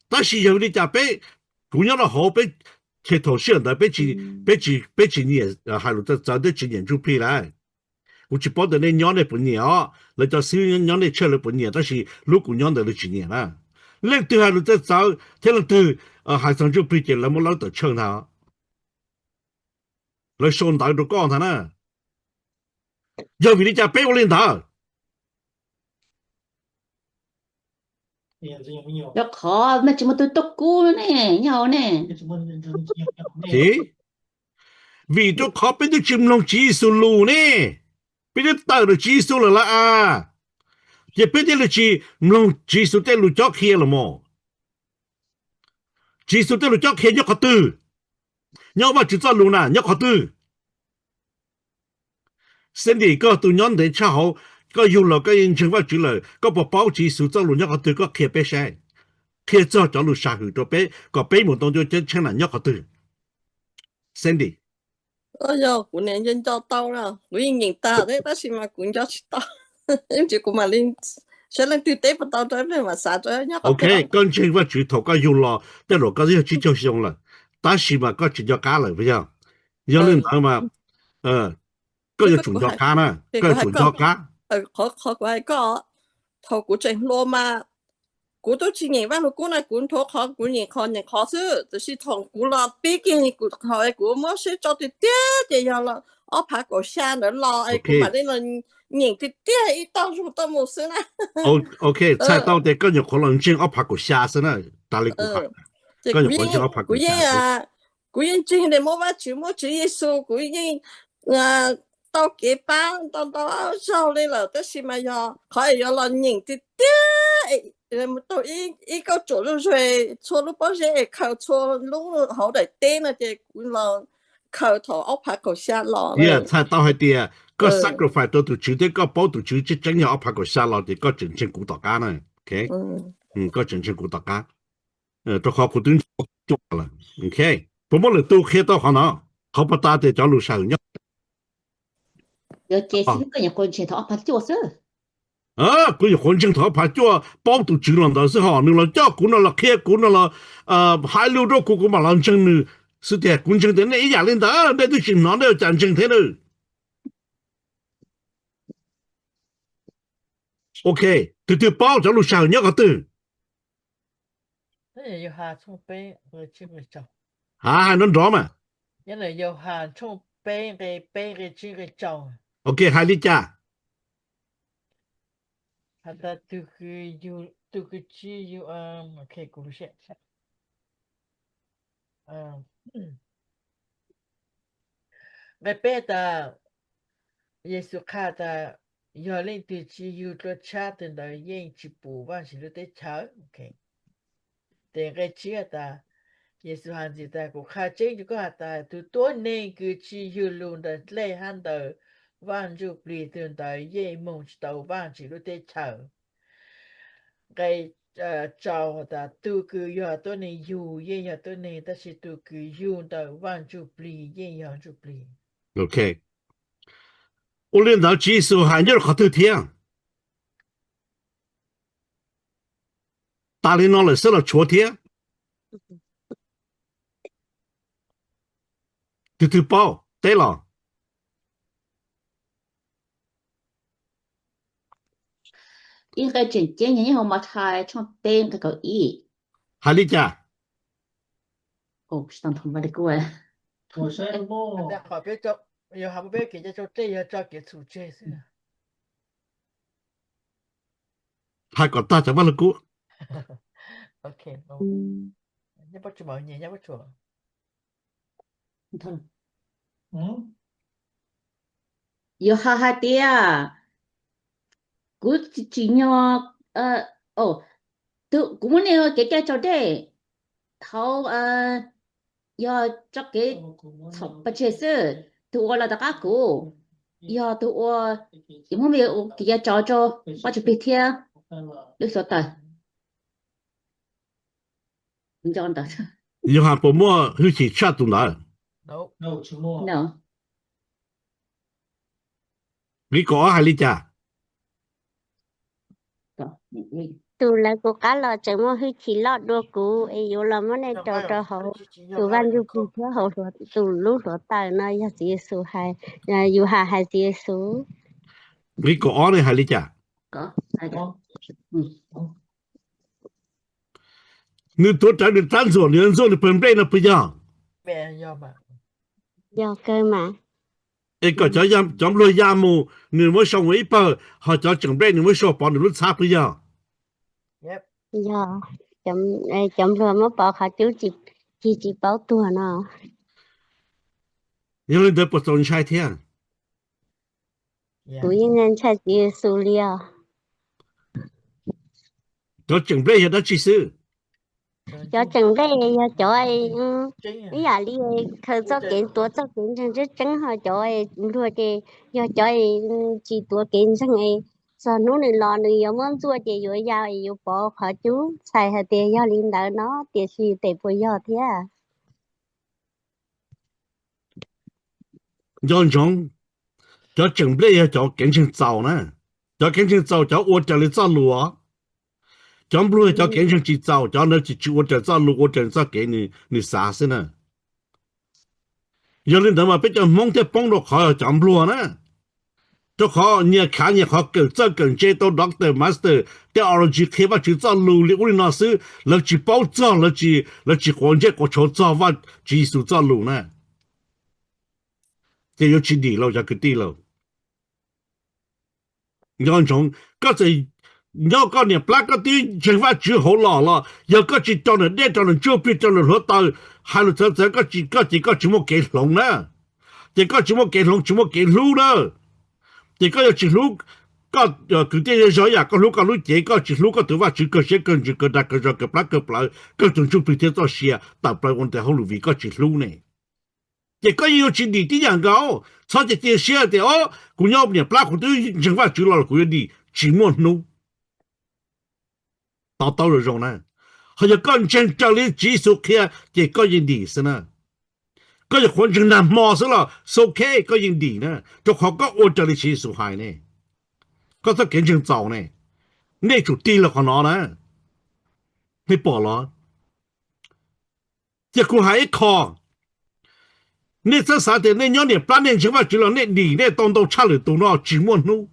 Tab sis yog li cas peb, kuv nyob rau hauv peb, ces thaum sij hawm ntawd peb tsis, peb tsis nyiam hais lus txawv txawv thiab tsis nyiam ntsuj plig lawm. Kuv tsis paub tias nej nyob nej puas nyiam os, lawv cov xib hwb nyob nej tshaj lawv puas nyiam, tab sis lub kuv nyob ntawd lawv tsis nyiam na. Leej twg hais lus txawv txawv thiab leej twg hais txog ntsuj plig ces lawv muab lawb tawm tshaw ntag. Lawv sau ntawv rau koj ntag na. Yog vim li cas peb ua li ntawd? Rau qhov nej tsis muaj tus tuaj kub ne, nyob hauv ne. Txiv, vim rau qhov peb twb tsis mloog Tswv Yexus lus ne, peb twb tawm rau Tswv Yexus lawm lauj a, ces peb thiaj li tsis mloog Tswv Yexus tej lus cob qhia los mas. Tswv Yexus tej lus cob qhia nyob qhov twg? Nyob Vajtswv txoj lus na, nyob qhov twg? Sandy, koj tus nyob ntev tshaj hauv, koj yug los koj yeej ntseeg Vajtswv lawm, koj puas paub Tswv Yexus txoj lus nyob qhov twg? Koj qhia peb saib, qhia txog cov lus sam hwm rau peb kom peb mus tau ncua ceeb tsheej na, nyob qhov twg? Sandy. Yog kuv niam nco nco tau na, kuv yeej nyeem tag thiab tab sis mas kuv nco tsis tau. Yeej tsis, kuv mam li saib leej twg teb puas tau rau peb mam xav rau nyob qhov twg. Ok, koj ntseeg Vajtswv thaum koj yug los tej zaum koj twb yog tsib caug xyoo lawm, tab sis mas koj tsis nco qab lawm puas yog? Yog li ntawd mas koj yuav tsum nco qab na, koj yuav tsum nco qab. Qhov kuv hais koj, thaum kuv tseem hluas mas kuv twb tsis nyeem Vaj Lug Kub na, kuv nthuav qhov kuv nyeem qhov nyeem qhov xwb, tiam sis thaum kuv los pib kiag kuv qhov kuv muab seb tso tiag tiag ces yog los ob phav kaum xya ntawd los es kuv mam li los nyeem tiag tiag ib toj zug tuaj mus xwb na. Ok, txhais tau tias koj nyuam qhuav los ntseeg ob phav kaum xya xwb na, raws li kuv qhov, koj nyuam qhuav ntseeg ob phav kaum xya xwb. Kuv yeej ntseeg tias muaj Vajtswv, muaj Tswv Yexus, kuv yeej tau kev pab ntau ntau zaug li lawm, tab sis mas yog qhov yuav los nyeem tiag tiag tau ib kauj tsuam zuj zus, txhua lub pob zeb es khaws txhua lub hauv daim teb no ces kuv los khaws thaum ob phav kaum xya los. Txhais tau hais tias koj sacrifice rau tus Tswv thiab koj paub tus Tswv tseeb tseeb yog ob phav kaum xya los ces koj tseem ntseeg kuv tom qab na. Koj tseem ntseeg kuv tom qab, rau qhov kuv twb ntseeg ob phav cuaj lawm. Puas muaj lwm tus qhia tau qhov no? Qhov puas tas tias cov lus sij hawm nyob kuv nyuam qhuav ntseeg thaum ob phav cuaj, paub tus Tswv los ntawd xwb, ho nws los coj kuv no los qhia kuv no los hais lus rau kuv, kuv mam los ntseeg nws xwb tiag. Kuv ntseeg tias nej ib yam li ntawd, nej twb tsis hnov nej ua cas ntseeg thiab na. Ok, tus twg paub cov lus sij hawm nyob qhov twg? Hais nrov nrov mas. Ok, hais li cas? Nqe peb tas, Yexus qha tas, yog leej twg tsis yug dua tshab tus ntawd yeej tsis pum Vajtswv lub teb chaws. Ces nqe tsib tas, Yexus hais ntxiv tas, kuv qha tseeb rau koj has tas, tus tuab neeg kws tsis yug lus ntawm dlej hab ntawm Vaj Ntsuj Plig, tus ntawd yeej moog tsis tau Vajtswv lub teb chaws. Nqe rau tas, tus kws yog tuab neeg yug yeej yog tuab neeg, tab sis tus kws yug ntawm Vaj Ntsuj Plig yeej yog Ntsuj Plig. Ok, ua li ntawd Tswv Yexus hais nyob rau qhov twg thiab? Tas li no lawm xwb los tshuav thiab? Tus twg paub teb los? Ib nqe tseem ceeb yog nyob hauv Mathais tshooj peb nqe kaum ib. Hais li cas? Hais kom tag cov Vaj Lug Kub. Yuav hais hais tias, kuv tsim nyog, kuv muab nej kev cai tsaus dej hauv, yog tso kev txhaum pov tseg xwb. Tus uas los tom qab kuv yog tus uas yuav muab me ua kev cai tsaus rau Vajtswv plig thiab lub suav taws. Yauhas puas muaj hwj chim tshaj tus ntawd? Nqe kaum ob hais li cas? Tus lawv kuv qab los tseem muaj hwj chim loj dua kuv es yuav los muab nej tsaus rau hauv tus Vaj Ntsuj Plig thiab hauv tus lub hluav taws no yog Tswv Yexus hais, Yauhas hais Tswv Yexus. Nqe kaum ob ne hais li cas? Nws tuav rawv nws rab ntxuam, nws yuav ntxuaj nws pawg nplej no puas yog? Yog kawg mas. Es kom cov npluag ya mus, nws muab sau ua ib pawg, ho cov tseem nplej nws muab sau pov nws lub txhab puas yog? Yog, cov npluag muab pov qhov cub, cig tsis paub tuag no. Yog li ntawd puas txaus ntshai thiab? Kuv yeej ntshai Tswv Yexus li os. Cov tseem nplej yog dab tsi xwb? Cov tseem nplej yog cov ib yam li khaws txoj kev tuav txoj kev ntseeg tseeb tseeb, ho cov npluag ces yog cov tsis tuav kev ntseeg. Txog hnub nws los nws yuav muab ntxuaj ces yuav ya yuav pov qhov cub, txhais hais tias yog li ntawd no, tiam sis tes puas yog thiab? Nco ntsoov, cov tseem nplej yog cov kev ntseeg txaus na. Cov kev ntseeg txaus cov ua raws li txoj lus. Cov npluag cov kev ntseeg tsis txaus, cov ntawd tsis, tsis ua raws txoj lus, ua raws txoj kev nws xav xwb na. Yog li ntawd mas peb cov Hmoob thiaj poob rau qhov cov npluag na. Rau qhov nyias khav nyias qhov kawm txawj kawm ntse tau doctor, master, theology qhia Vajtswv txoj lus li ub li no xwb, lawv tsis paub txog, lawv tsis, lawv tsis quav ntsej quav tshauv txog Tswv Yexus txoj lus na. Ces yuav tsis dim lauj cov kwv tij lauj. Nco ntsoov, koj txawm nyob koj niam plab koj twb ntseeg Vajtswv hauv los los, yog koj tsis rau nws dej rau nws ntsuj plig rau nws hluav taws, hais lus txawv txawv, koj tsis, koj ces koj tsis muaj kev hloov na. Ces koj tsis muaj kev hloov tsis muaj kev hlub na. Ces koj yuav tsis hlub koj kwv tij zej zog ib yam koj hlub koj lub cev, koj tsis hlub koj tus Vajtswv kawg siab kawg ntsws kawg dag kawg zog kawg plab kawg plawv kawg tus ntsuj plig thiab txoj sia tawm plaws ua ntej hauj lwm vim koj tsis hlub ne. Ces koj yeej yuav tsis dim tib yam nkaus. Txhob cia cia siab tias, o, kuv nyob niam plab kuv twb ntseeg Vajtswv los los kuv yuav dim, tsis muaj hnub. To taub zoo zoo na. Ho yog koj ntseeg raws li Tswv Yexus qhia ces koj yeej dim xwb na. Koj yuav qhuav ntseeg nag hmo xwb los xo khe koj yeej dim na, rau qhov koj ua raws li Tswv Yexus hais ne. Koj txoj kev ntseeg txaus ne. Nej tsum tig los qhov no na. Nej pom los? Cia kuv hais ib qho. Nej txhob xav tias nej nyob niam plab nej ntseeg Vajtswv los nej dim, nej tau ntau tshaj lwm tus no, tsis muaj hnub.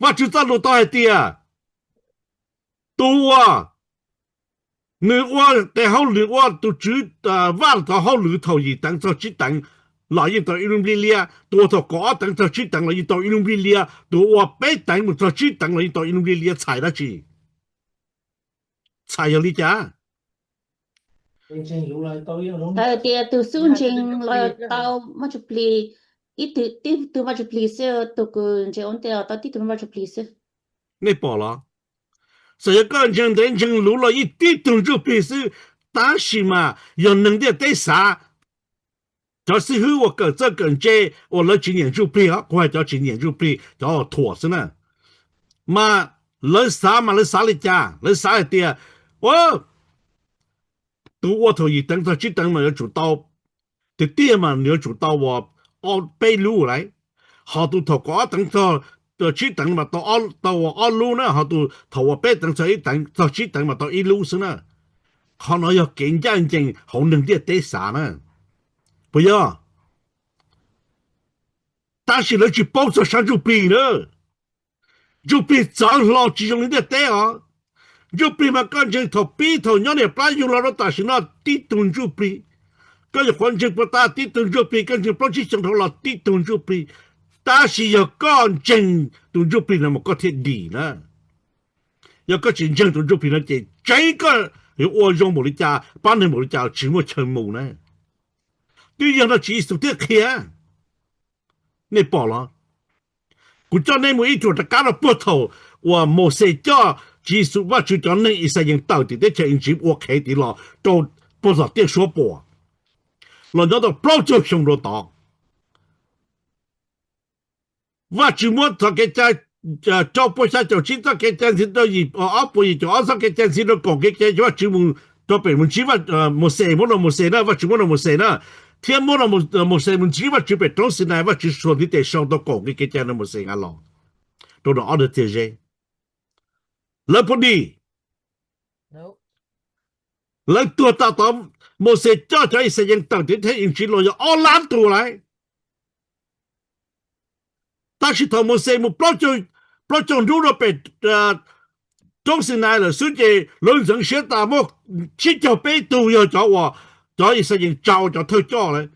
Vajtswv txoj lus tau hais tias tus uas nws ua tes hauj lwm ua tus tswv vaj tau hauj lwm thaum yim teev txog tsib teev los yeej tau ib lub nplij liab, tus ua thaum kaum ob teev txog tsib teev los yeej tau ib lub nplij liab, tus ua peb teev mus txog tsib teev los yeej tau ib lub nplij liab. Txhais dab tsi? Txhais yog li cas? Hais tias tus xub ntseeg los tau Vajtswv plig, ib tug, tib tug Vajtswv plig xwb, tus kws ntseeg ua ntej los tau tib tug Vajtswv plig xwb. Nej pom los? Txawm yog koj ntseeg ntev ntseeg luv los yeej tib tug ntsuj plig xwb, tab sis mas yog neeg ntiaj teb xav, cov xib hwb uas kawm txawj kawm ntse uas lawv tsis nyiam ntsuj plig os, kuv hais cov tsis nyiam ntsuj plig, cov thuam xwb na, mas lawv xav mas lawv xav li cas? Lawv xav hais tias, tus ua thaum yim teev txog tsib teev mas yuav tsum tau, tiag tiag mas nws yuav tsum tau ua peb lub lawm, ho tus thaum kaum ob teev txog tsib teev mas tau ua ob lub na, ho tus thaum ua peb teev txog ib teev txog tsib teev mas tau ib lub xwb na. Qhov no yog kev ncaj ncees hauv neeg ntiaj teb xav na, puas yog? Tab sis lawv tsis paub txog sab ntsuj plig na. Ntsuj plig txawv hlo tsis zoo li ntiaj teb os. Ntsuj plig mas koj ntseeg thaum pib thaum nyob niam plab yug los rau tam sim no tib tug ntsuj plig. Koj yuav qhuav ntseeg puas tas tib tug ntsuj plig, koj ntseeg plaub tsib xyoo dhau los tib tug ntsuj plig. Tab sis yog koj ntseeg tus ntsuj plig no mas koj thiaj dim na. Yog koj tsis ntseeg tus ntsuj plig no ces tseev koj yuav ua zoo npaum li cas, pab neeg npaum li cas tsis muaj chaw mus na. Twb yog no Tswv Yexus thiaj qhia. Nej pom los? Kuv coj nej mus ib ruam rov qab rau puag thaum uas Mauxes coj Tswv Yexus, Vajtswv cov neeg Yixalayees tawm tim teb chaws Iziv ua qhev tid los rau puag tom tiaj suab puam, los nyob tau plaub caug xyoo rau tod. Vajtswv muab txoj kev cai rau puas xya caum tsib txoj kev cai ntxiv rau yim, ob puas yim caum ob txoj kev cai ntxiv rau kaum kev cai Vajtswv mus rau pem mus ntsib Mauxes, muab rau Mauxes na, Vajtswv muab rau Mauxes na, thiab muab rau Mauxes mus ntsib Vajtswv pem roob Xinais, Vajtswv suav ntiv tes sau tau kaum kev cai no Mauxes nqa los rau nram ob tug txiag zeb. Lawv puas dim? Lawv tuag tas tod. Mauxes coj cov Yixalayees tawm tim teb chaws Iziv los yog ob lab tug lawm. Tab sis thaum Mauxes mus plaub caug hnub rau pem roob Xinais lawm xwb ces lawv ntxeev siab tas muaj tsib caug peb tug yog cov uas cov Yixalayees tsa ua cov thawj coj lawm.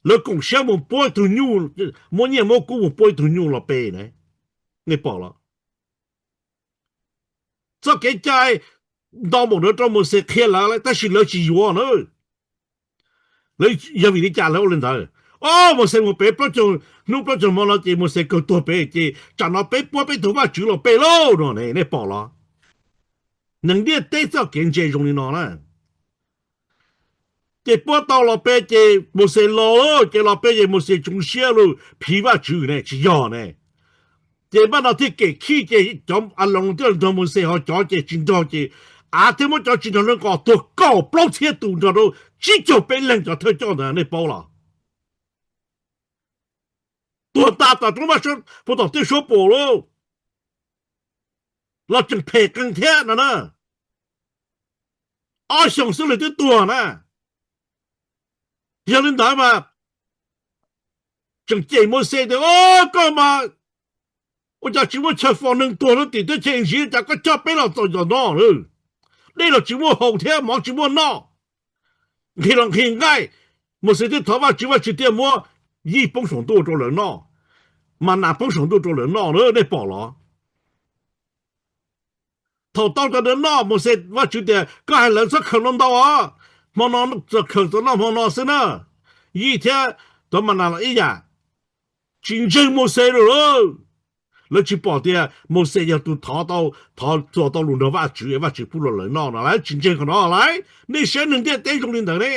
Lawv koom siab mus puab ib tug nyuj, muab nyiaj muab kub mus puab ib tug nyuj los pe na. Nej pom los? Txoj kev cai ntau npaum ntawd rau Mauxes qhia lawv lawm tab sis lawv tsis yuav na. Lawv yog vim li cas lawv ua li ntawd? O, Mauxes mus pem plaub caug hnub plaub caug hmo no ces Mauxes kawg tuag pem ces tsam no peb puab peb tug vaj tswv los pe lauj no ne, nej pom los? Neeg ntiaj teb txoj kev ntse zoo li no na. Ces puab tau los pe ces Mauxes los, ces los pe ces Mauxes tsoo siab lug phiv vaj tswv ne, tsis yog ne. Ces npaj no thiaj kem khij ces cov Aloos thiaj nrog Mauxes ho cov ces tsis nrog ces av thiaj muab cov tsis nrog lawv nqos tuag kaum plaub txhiab tus nrog rau tsib caug peb leeg cov thawj coj ntawd nej paub los? Tuag tas tom roob vaj, puag tom tiaj suab puam lauj. Los tseem phem qees thiab no na. Ob xyoos xwb lawv twb tuag na. Yog li ntawd mas Tseem cem Mauxes tias, Koj mas ua cas tsis muaj chaw fo neeg tuag lub tim teb chaws Iziv, cas koj coj peb los txog tom no? Dej los tsis muaj haus thiab mov tsis muaj noj, nqhis los nqhis nqaij. Mauxes thiaj thov Vajtswv, Vajtswv thiaj muab yij poob saum ntuj rau lawv noj, mas nas poob saum ntuj rau lawv noj na, nej pom los? Thaum tau cov ntawd noj, Mauxes, Vajtswv tias, Koj hais lawv txhob khaws no ntau os, hmo no txawm khaws txog noj hmo no xwb na. Yij thiab cov mas nas los ib yam. Tsis ntseeg Mauxes lawm. Lawv tsis pom tias Mauxes yog tus thov tau, thov txuas tau lus nrog Vajtswv, Vajtswv pub rau lawv noj no, lawv tsis ntseeg qhov no lawm. Nej saib neeg ntiaj teb zoo li ntawd ne.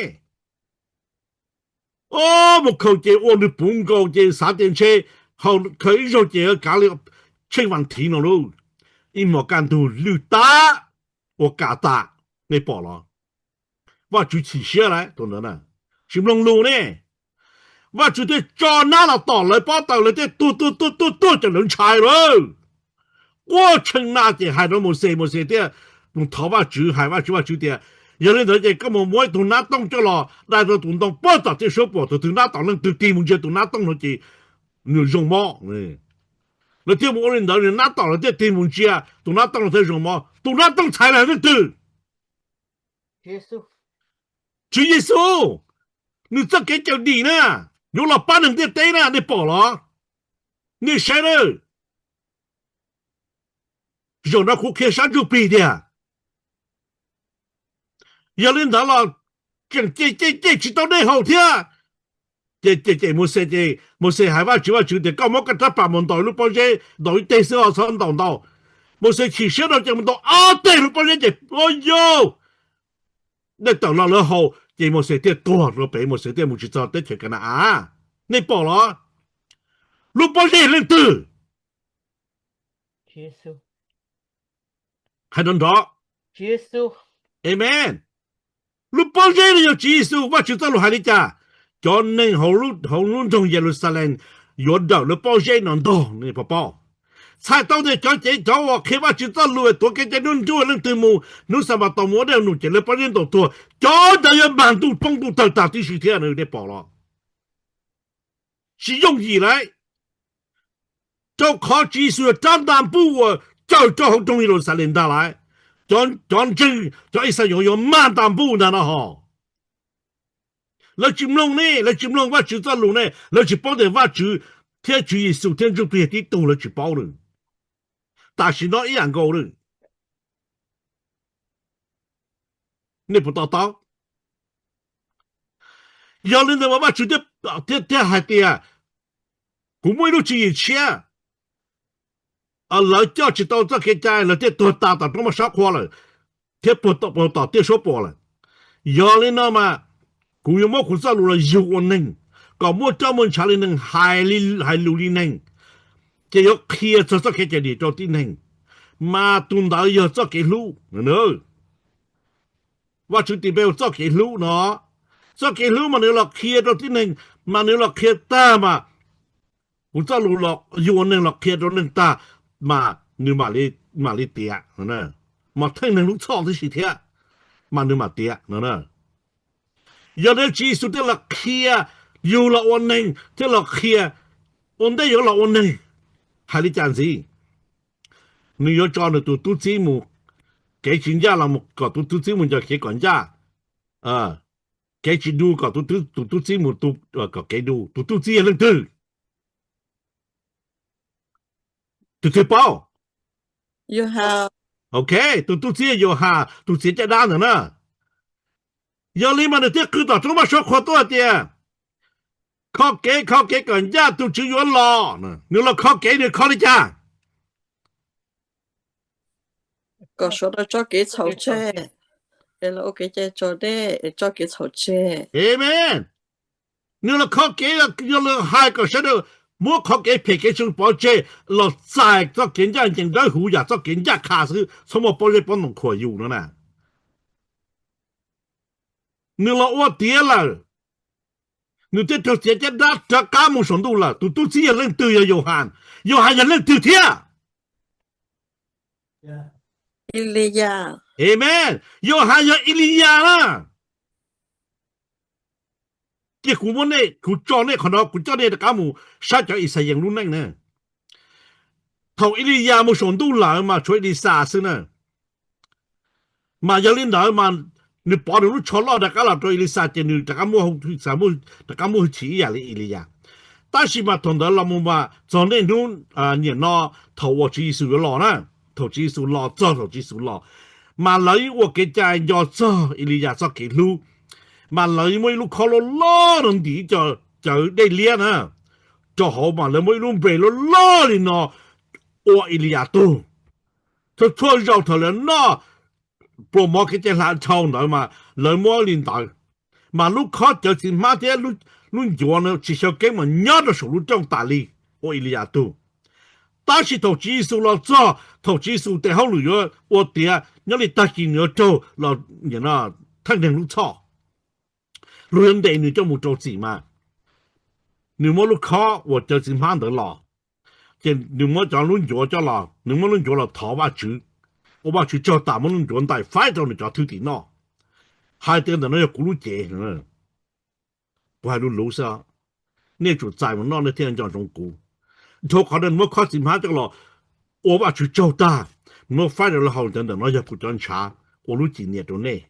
Ob, mus khaws ces ua nws puv nkaus ces xav tias ntshe khaws ib zaug ces kav li Tsheej Vam Thiv no lauj, ib hmos kaj ntug lwj tag, ua kam tas, nej pom los? Vajtswv chim siab lawm tus ntawd na, tsis mloog lus ne. Vajtswv thiaj tso nab los tom lawv pob taws, lawv thiaj tuag tuag tuag tuag tuag ces lawv ntshai lawm. Quaj tshee na ces hais rau Mauxes, Mauxes thiaj mus thov Vajtswv, hais Vajtswv, Vajtswv tias, Yog li ntawd ces koj mus muab ib tug nab tooj coj los dai rau tus ntoo puag tom tiaj suab puam, tus twg nab tom leej twg tig mus ntsia tus nab tooj no ces nws zoo mob. Lawv thiaj mus ua li ntawd, nws nab tom lawv thiaj tig mus ntsia tus nab tooj no thiaj zoo mob. Tus nab tooj txhais lawm leej twg? Tswv Yexus. Nws txoj kev cawm dim na, yuav los pab neeg ntiaj teb na, nej pom los? Nej saib na, zaum no kuv qhia sab ntsuj plig tiag. Yog li ntawd los tseem cem cem cem tsis tau dej haus thiab. Ces cem cem Mauxes ces Mauxes hais Vajtswv, Vajtswv tias, Koj muab koj rab pas mus ntaus lub pob zeb, ntaus ib teg xwb os, txhob ntaus ntau. Mauxes chim siab rau ces mus ntaus ob teg lub pob zeb ces, o yau, dej tawm los lawv haus ces Mauxes thiaj tuag rau pem, Mauxes thiaj mus tsis txog teb chaws Ka na-as. Nej pom los? Lub pob zeb leej twg? Hais nrov nrov. Amen. Lub pob zeb no yog Tswv Yexus. Vajtswv txoj lus hais li cas? Cov neeg hauv lub nroog Yeluxalees yuav dawm lub pob zeb no ntog, nej puas paub? Txhais tau tias cov cev, cov uas qhia Vajtswv txoj lus tuav kev cai nruab nrab leej twg mus hnub Xanpataus mus ua dej num ces lawv pob zeb ntaus tuag, cov ntawd yuav mag ntuj poob ntuj tawg tag tib si thiab, nej pom los? Tsis yooj yim lauj, rau qhov Tswv Yexus yog rab ntaj npuj uas cawm rau hauv nroog Yeluxalees ntag lauj. Cov ntseeg, cov Ixayees yuav mag ntaj npuj ntag no hos. Lawv tsis mloog ne, lawv tsis mloog Vajtswv txoj lus ne, lawv tsis paub tias Vajtswv thiab Tswv Yexus thiab Ntsuj Plig tib tug, lawv tsis paub na. Tam sim no ib yam nkaus na. Nej puas to taub? Yog li ntawd mas Vajtswv thiaj, thiaj hais tias, kuv muaj ib lub tswv yim tshiab. Lawv coj tsis tau txoj kev cai, lawv thiaj tuag tas tom roob maj sab qhua lawm, thiab puag tom tiaj suab puam lawm. Yog li no mas kuv yuav muab kuv txoj lus los yug ua neeg, kom muaj roj muaj ntshav li neeg, hais lus li neeg, ces yuav qhia txog txoj kev cawm dim rau tib neeg. Mas tus ntawd yog txoj kev hlub. Vajtswv tis npe hu txoj kev hlub no. Txoj kev hlub mas nws los qhia rau tib neeg, mas nws los qhia tag mas kuv txoj lus los yug ua neeg los qhia rau neeg tag, mas nws mam li tiav, mas theej neeg lub txhoj tib si thiab, mas nws mam tiav no. Yog li Tswv Yexus thiaj los qhia, yug los ua neeg thiab los qhia ua ntej yuav los ua neeg. Hais li cas ntxiv? Nws yuav tso nws tus tub txib mus, kev tsis ncaj los kom tus tub txib mus nco kev kom ncaj, kev tsis du kom tus tub txib mus kom kev du. Tus tub txib yog leej twg? Tus twg paub? Ok, tus tub txib yog Yauhas tus txiav caj dab ntawd na. Yog li mas nws thiaj qw tom roob maj suab qhua tuaj tias, kho kev, kho kev kom ncaj, tus Tswv yuav los. Nws los kho kev, nws kho li cas? Kom sawv daws tso kev txhaum tseg, es los ua kev cai raus dej es tso kev txhaum tseg. Amen. Nws los kho kev, yog los hais kom sawv daws muab qhov kev phem kev tsoo pov tseg, los txais txoj kev ncaj ncees dawb huv yam txoj kev ncaj qha xwb, txhob muaj pob zeb pob ntoos khuam yus no na. Nws los ua tiav lawm, nws thiaj raug txiav caj dab rov qab mus saum ntuj lawm. Tus tub txib yog leej twg? Yog Yauhas. Yauhas yog leej twg thiab? Eliyas. Amen. Yauhas yog Eliyas na. Cia kuv muab nej, kuv tso nej qhov no, kuv coj nej rov qab mus saib cov Ixayees lub neej na. Thaum Iliyas mus saum ntuj lawm mas tshuav Ilixas xwb na. Mas yog li ntawd mas nws pov nws lub tsho loj rov qab los rau Ilixas ces nws rov qab muaj, rov qab muaj hwj chim ib yam li Iliyas. Tab sis mas thaum ntawd los mus mas txog niaj hnub niam no, thaum uas Tswv Yexus yuav los na, thaum Tswv Yexus los, txog thaum Tswv Yexus los, mas lawv yeej ua kev cai nco txog Iliyas txoj kev hlub. Mas lawv yeej muaj ib lub khob loj loj no ntim ib co cawv dej liab na rau hauv, mas lawv muab ib lub npe loj loj li no ua Iliyas tug. Txhua txhua zaus thaum lawv noj pluas mov kev cai hla dhau ntawd mas lawv muab li ntawd. Mas lub khob cawv txiv hmab thiab lub ncuav no tsis xyaw keeb mas nyob rau saum lub rooj tas li ua Iliyas tug. Tab sis thaum Tswv Yexus los txog, thaum Tswv Yexus tes hauj lwm yuav ua tiav nyob li tag kis nws yuav raug los theej neeg lub txhoj, luag yuav ntes nws coj mus rau txim mas nws muab lub khob uas cawv txiv hmab ntawd los, ces nws muab cov lub ncuav coj los, nws muab lub ncuav los thov Vajtswv, ua Vajtswv tsaug tas, muab lub ncuav ntais faib rau nws cov thwj tim noj, hais tias ntawm no yog kuv lub cev. Kuv hais lus luv xwb, nej tsum txais mus noj nej thiaj nco ntsoov kuv. Dhau qhov ntawd nws muab khob txiv hmab coj los ua Vajtswv tsaug tag, nws muab faib rau lawv haus tias ntawm no yog kuv cov ntshav ua lub cim niam rau nej.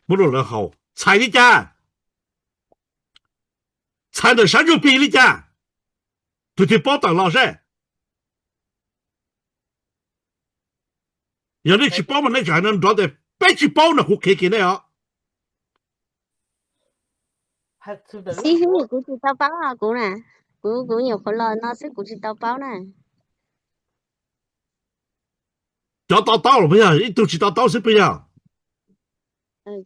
Muab rau lawv haus, txhais li cas? Txhais ntawm sab ntsuj plig li cas? Tus twg paub tawm los seb. Yog nej tsis paub mas nej tseem hais no nrov tias peb tsis paub no, kuv qhia kiag nej os. Xib hwb, kuv tsis tau paub os kuv na. Kuv, kuv nyuam qhuav los no xwb kuv tsis tau paub na. Cov to taub los puas yog? Ib tug tsis to taub xwb puas yog?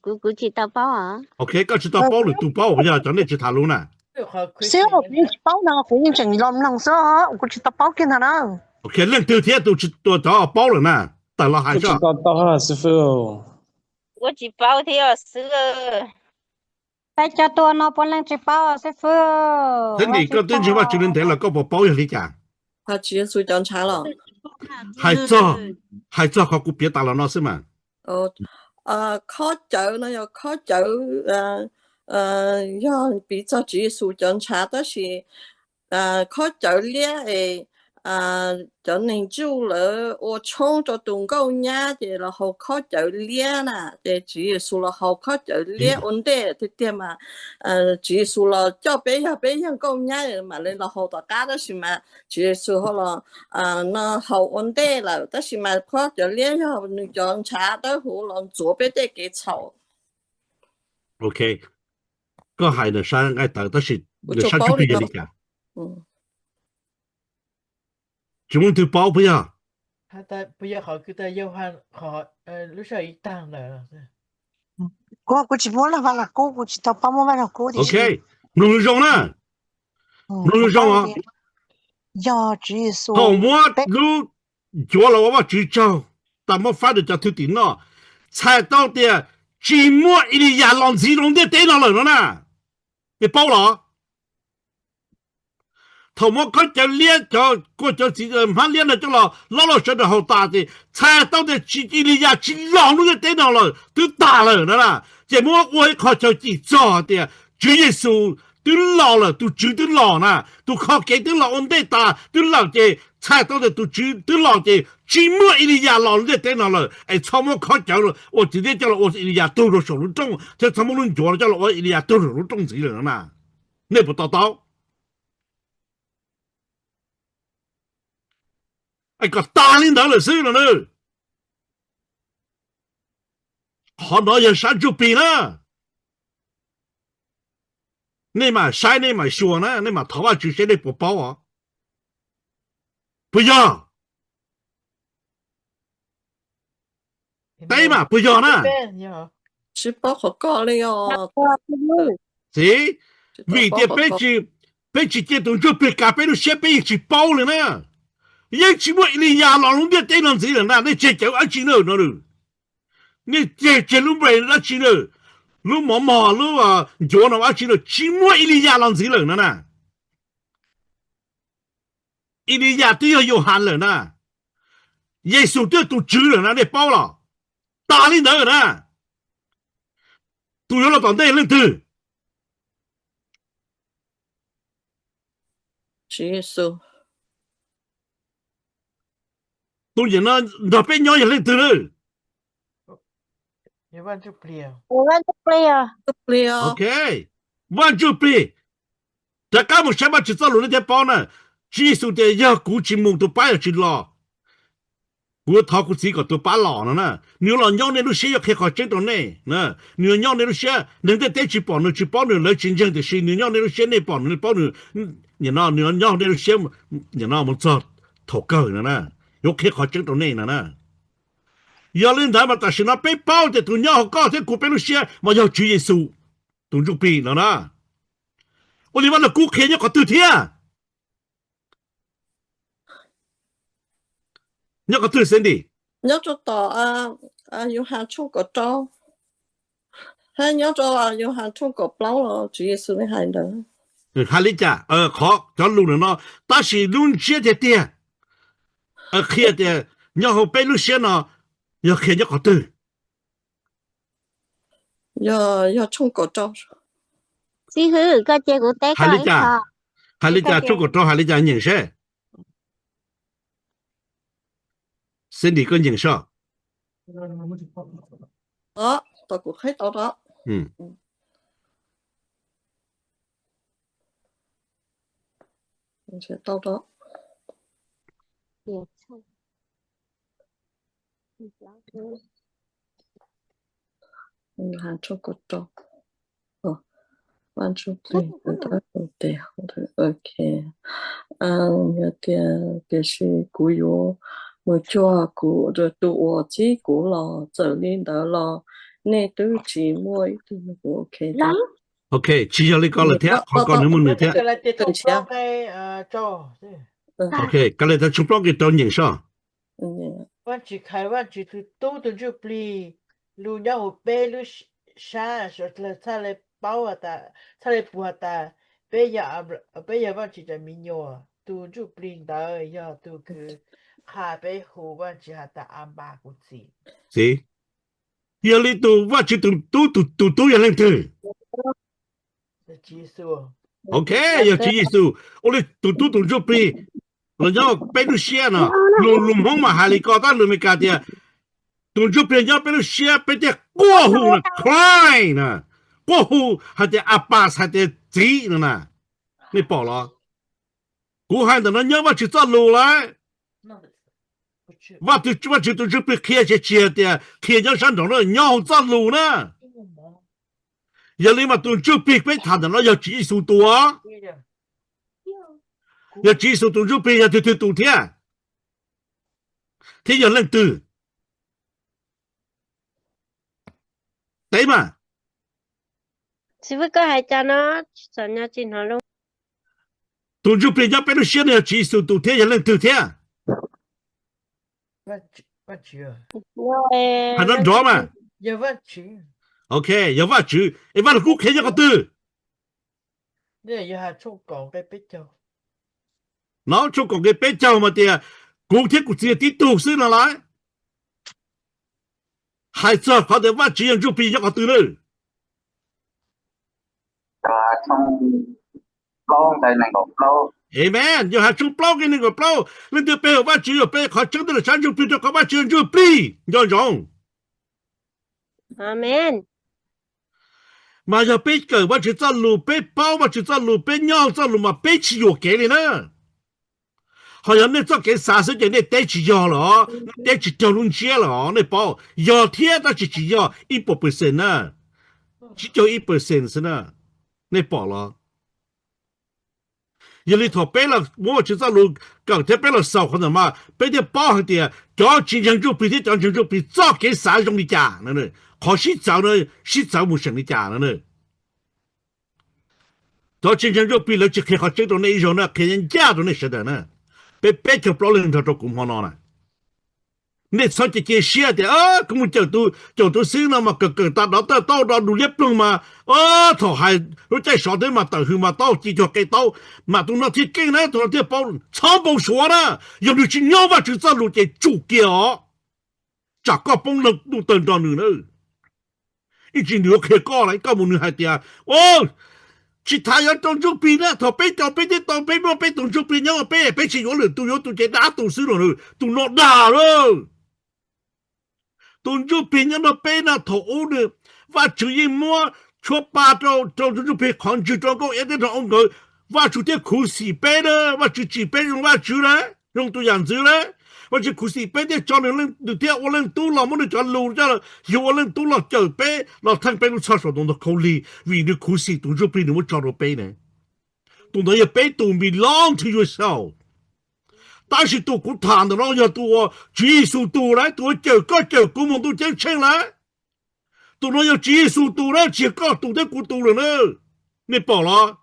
Kuv, kuv tsis tau paub os. Ok, koj tsis tau paub, lwm tus paub puas yog? Cov nej tsis tham lus na. Xib hwb, kuv yeej tsis paub no, kuv yeej tseem los mloog xwb, kuv tsis tau paub kiag ntag na. Ok, leej twg thiab tus tsis, tus cov paub lawm na, tawm los hais tso. Kuv tsis paub thiab xib hwb. Peb cov tuaj no puav leej tsis paub xib hwb. Thiab nim koj twb ntseeg Vajtswv li ntev los koj puas paub yog li cas? Tswv Yexus cov ntshav los? Hais txog, hais txog qhov kuv piav tas los no xwb mas. Khob cawv no yog khob cawv, yog piv txog Tswv Yexus cov ntshav tab sis khob cawv liab es cov neeg Jew lawv ua tshoob rau tus nkauj nyab ces los haus khob cawv liab na, ces Tswv Yexus los haus khob cawv liab ua ntej tiag tiag mas Tswv Yexus los coj peb yog, peb yog nkauj nyab mam li los haus tom qab, tab sis mas Tswv Yexus ho los no haus ua ntej lawm, tab sis mas khob cawv liab yog nws cov ntshav dawb huv los ntxuav peb tej kev txhaum. Ok, koj hais nws sab nqaij tawv tab sis nws sab ntsuj plig yog li cas? Tsis muaj leej twg paub puas yog? Kuv, kuv tsis muab Vaj Lug Kub, kuv tsis tau paub muab Vaj Lug Kub tiam sis. Ok, mloog zoo na. Mloog zoo os. Yog Tswv Yexus thaum muab lub ncuav los ua Vajtswv tsaug tas muab faib rau cov thwj tim noj, txhais tau tias tsis muaj Iliyas los ntxiv rau ntiaj teb no lawm no na. Nej paub los? Thaum muab khob cawv liab, cov kua cawv txiv hmab liab no coj los loj loj sawv daws haus tas ces txhais tau tias Iliyas tsis los lub ntiaj teb no lawm, twb tas lawm na. Ces muab ua ib qho chaw cim txog tias Tswv Yexus twb los lawm, tus Tswv twb los na, tus qhov kev twb los ua ntej tas twb lawm ces txhais tau tias tus Tswv twb los ces tsis muaj Iliyas los lub ntiaj teb no lawm, es txhob muab khob cawv ua txiv liab coj los ua Iliyas tug rau saum lub rooj thiab txhob muab lub ncuav coj los ua Iliyas tug rau saum lub rooj ntxiv lawm no na. Nej puas to taub? Es kom tas li ntawd lawm xwb no na. Qhov no yog sab ntsuj plig na. Nej mam saib, nej mam xyuas na, nej mam thov Vajtswv seb nej puas paub os. Puas yog? Teb mas puas yog na? Tsis paub qhov ko li os. Txiv, vim tias peb tsis, peb tsis cia tus ntsuj plig kav peb lub siab, peb yeej tsis paub li na. Yeej tsis muaj Iliyas los lub ntiaj teb no ntxiv lawm na, nej tseg cawv dab tsi na no? Nej tseg, tseg lub npe dab tsi na? Lub mov mog, lub ncuav no dab tsi na? Tsis muaj Iliyas los ntxiv lawm no na. Iliyas twb yog Yauhas lawm na. Yexus twb yog tus Tswv lawm na, nej paub los? Tas li ntawd na. Tus yuav los tom ntej leej twg? Tus nim no nrog peb nyob yog leej twg lawm? Vaj Ntsuj Plig. Vaj Ntsuj Plig. Rov qab mus saib Vaj Tswv txoj lus nej thiaj paub na. Tswv Yexus tias yog kuv tsis mus tus pab yuav tsis los. Kuv yuav thov kuv Txiv kom tus pab los no na. Nws yuav los nyob nej lub siab, yuav qhia qhov tseeb rau nej. Nws yuav nyob nej lub siab, neeg ntiaj teb tsis pom nws tsis paub nws, lawv tsis ntseeg, tiam sis nws nyob nej lub siab nej pom nws nej paub nws. Nim no nws yuav nyob nej lub siab, nim no mus txog thaum kawg no na, yuav qhia qhov tseeb rau nej no na. Yog li ntawd mas tam sim no peb paub tias tus nyob hauv koj thiab kuv peb lub siab mas yog Tswv Yexus tus Ntsuj Plig no na. Ua li Vaj Lug Kub qhia nyob qhov twg thiab? Nyob qhov twg Sandy? Nyob rau tom Yauhas tshooj kaum rau, thiab nyob rau Yauhas tshooj kaum plaub los Tswv Yexus hais ntawd. Hais li cas? Qhov cov lus no, tab sis lub ntsiab tiag tiag qhia tias nyob hauv peb lub siab no yog qhia nyob qhov twg? Yog, yog tshooj kaum rau. Xib hwb, koj cia kuv teb koj ib qho. Hais li cas? Tshooj kaum rau hais li cas nyeem seb. Sandy, koj nyeem soj. Tom kuv qhib tau rau. Tau rau. Vaj Ntsuj Plig, ok. Yog tias, tiam sis kuv yuav mus cuag kuv tus uas txib kuv los, txawm li ntawd los nej twb tsis muaj ib tug. Ok, tsis yog li ko lawm thiab, qhov ko nws muaj nws thiab. Ok, Kav Lias tshooj plaub nqe rau nyeem soj. Vajtswv khaws Vajtswv tus tub tus Ntsuj Plig lug nyob huv peb lub sab, txhaj le paub, txhaj le pum has tas peb yog, peb yog Vajtswv cov me nyuam. Tus Ntsuj Plig ntawd yog tus kws qha peb hu Vajtswv has tas Abas, kuv txiv. Yog li tus Vajtswv tus tub, tus tub yog leej twg? Ok, yog Tswv Yexus. Ua li tus tub tus Ntsuj Plig los nyob peb lub siab no. Lus, lus Hmoob mas hais li ko, tab lus Amelikas tias tus Ntsuj Plig nyob peb lub siab, peb thiaj quaj hu na, cry na, quaj hu hais tias Abas, hais tias txiv no na. Nej pom los? Kuv hais ntawm no nyob Vajtswv txoj lus lawm. Vajtswv tus Ntsuj Plig qhia tsis, tsis tias qhia nyob sab nraud na, nyob hauv txoj lus na. Yog li mas tus Ntsuj Plig peb tham ntawm no yog Tswv Yexus tus. Yog Tswv Yexus tus Ntsuj Plig yog twg twg tus thiab? Thiab yog leej twg? Teb mas. Tus Ntsuj Plig nyob peb lub siab no yog Tswv Yexus tus thiab yog leej twg thiab? Hais nrov nrov mas. Ok, yog Vajtswv. Es Vaj Lug Kub qhia nyob qhov twg? No tshooj kaum nqe peb caug mas tias kuv thiab kuv txiv yog tib tug xwb no lauj. Hais txog qhov tias Vajtswv yog Ntsuj Plig nyob qhov twg lawm? Amen. Yauhas tshooj plaub nqe nees nkaum plaub, leej twg pe hawm Vajtswv yuav pe qhov tseeb twg los sav Ntsuj Plig, rau qhov Vajtswv yog Ntsuj Plig. Nco ntsoov. Mas yog peb kawm Vajtswv txoj lus, peb paub Vajtswv txoj lus, peb nyob txoj lus mas peb tsis yuam kev li na. Ho yog nej txoj kev xav xwb ces nej teb tsis yog lawm, nej teb tsis raug lub ntsiab lawm, nej paub. Yog thiab tab sis tsis yog ib puas percent na, tsib caug ib percent xwb na, nej pom los? Yog li thaum peb los muab Vajtswv txoj lus kawm thiab peb los xaus qhov ntawd mas peb thiaj paub hais tias cov tsis ntseeg Ntsuj Plig thiab cov ntseeg Ntsuj Plig txoj kev xav zoo li cas, qhov sib txawv, sib txawv mus seem li cas no. Cov tsis ntseeg Ntsuj Plig lawv tsis qhia qhov tseeb rau nej ib zaug na, qhia ncaj rau nej sawv daws na. Peb peb caug plaub leeg nrog rau kuv hmo no na. Nej txhob cia cia siab tias kuv mus caum tus xib no mas kawm kawm tas dov tawj taub do du liab ploog mas, thaum hais lub caij sov twb mas tawm hws mas taub ci cuag qe taub, mas tus no thiaj keej na, tus no thiaj paub. Txhob npau suav na, yog nws tsis nyob Vajtswv txoj lus ces tsum kiag os, tsam koj poob leeg ntuj tawg nrog nws na. Ib tsam nws yuav qhia koj lawm, koj mus nws hais tias, tsis tas yuav rau ntsuj plig na, thaum peb rau peb thiaj tau, peb muaj peb tus ntsuj plig nyob, peb, peb tsis yuav lwm tus, yuav tus ces dab tus xwb no, tus no dag lawm. Tus ntsuj plig nyob nrog peb no thaum ub nws, Vajtswv yeej muab tshuab pa rau, rau tus ntsuj plig qhov ntswg rau nkauj iab thiab rau nkawd. Vajtswv thiaj khuv xim peb na, Vajtswv tsim peb zoo Vajtswv na, zoo tus yam ntxwv na. Vajtswv khuv xim peb thiaj tso nws, nws thiaj ua leej tub los muab nws cov lus coj xyuas ua leej tub los cawm peb los theej peb lub txhoj saum tus ntoo khaub lig vim nws khuv xim tus ntsuj plig nws muab tso rau peb ne. Tus ntawd yog peb tus belong to yourself. Tab sis tus kuv tham ntawm no yog tus uas Tswv Yexus tus lawm, tus uas cawm koj cawm kuv mus ntuj ceeb tsheej lawm. Tus no yog Tswv Yexus tus na, tsis yog koj tus thiab kuv tus lawm na. Nej pom los?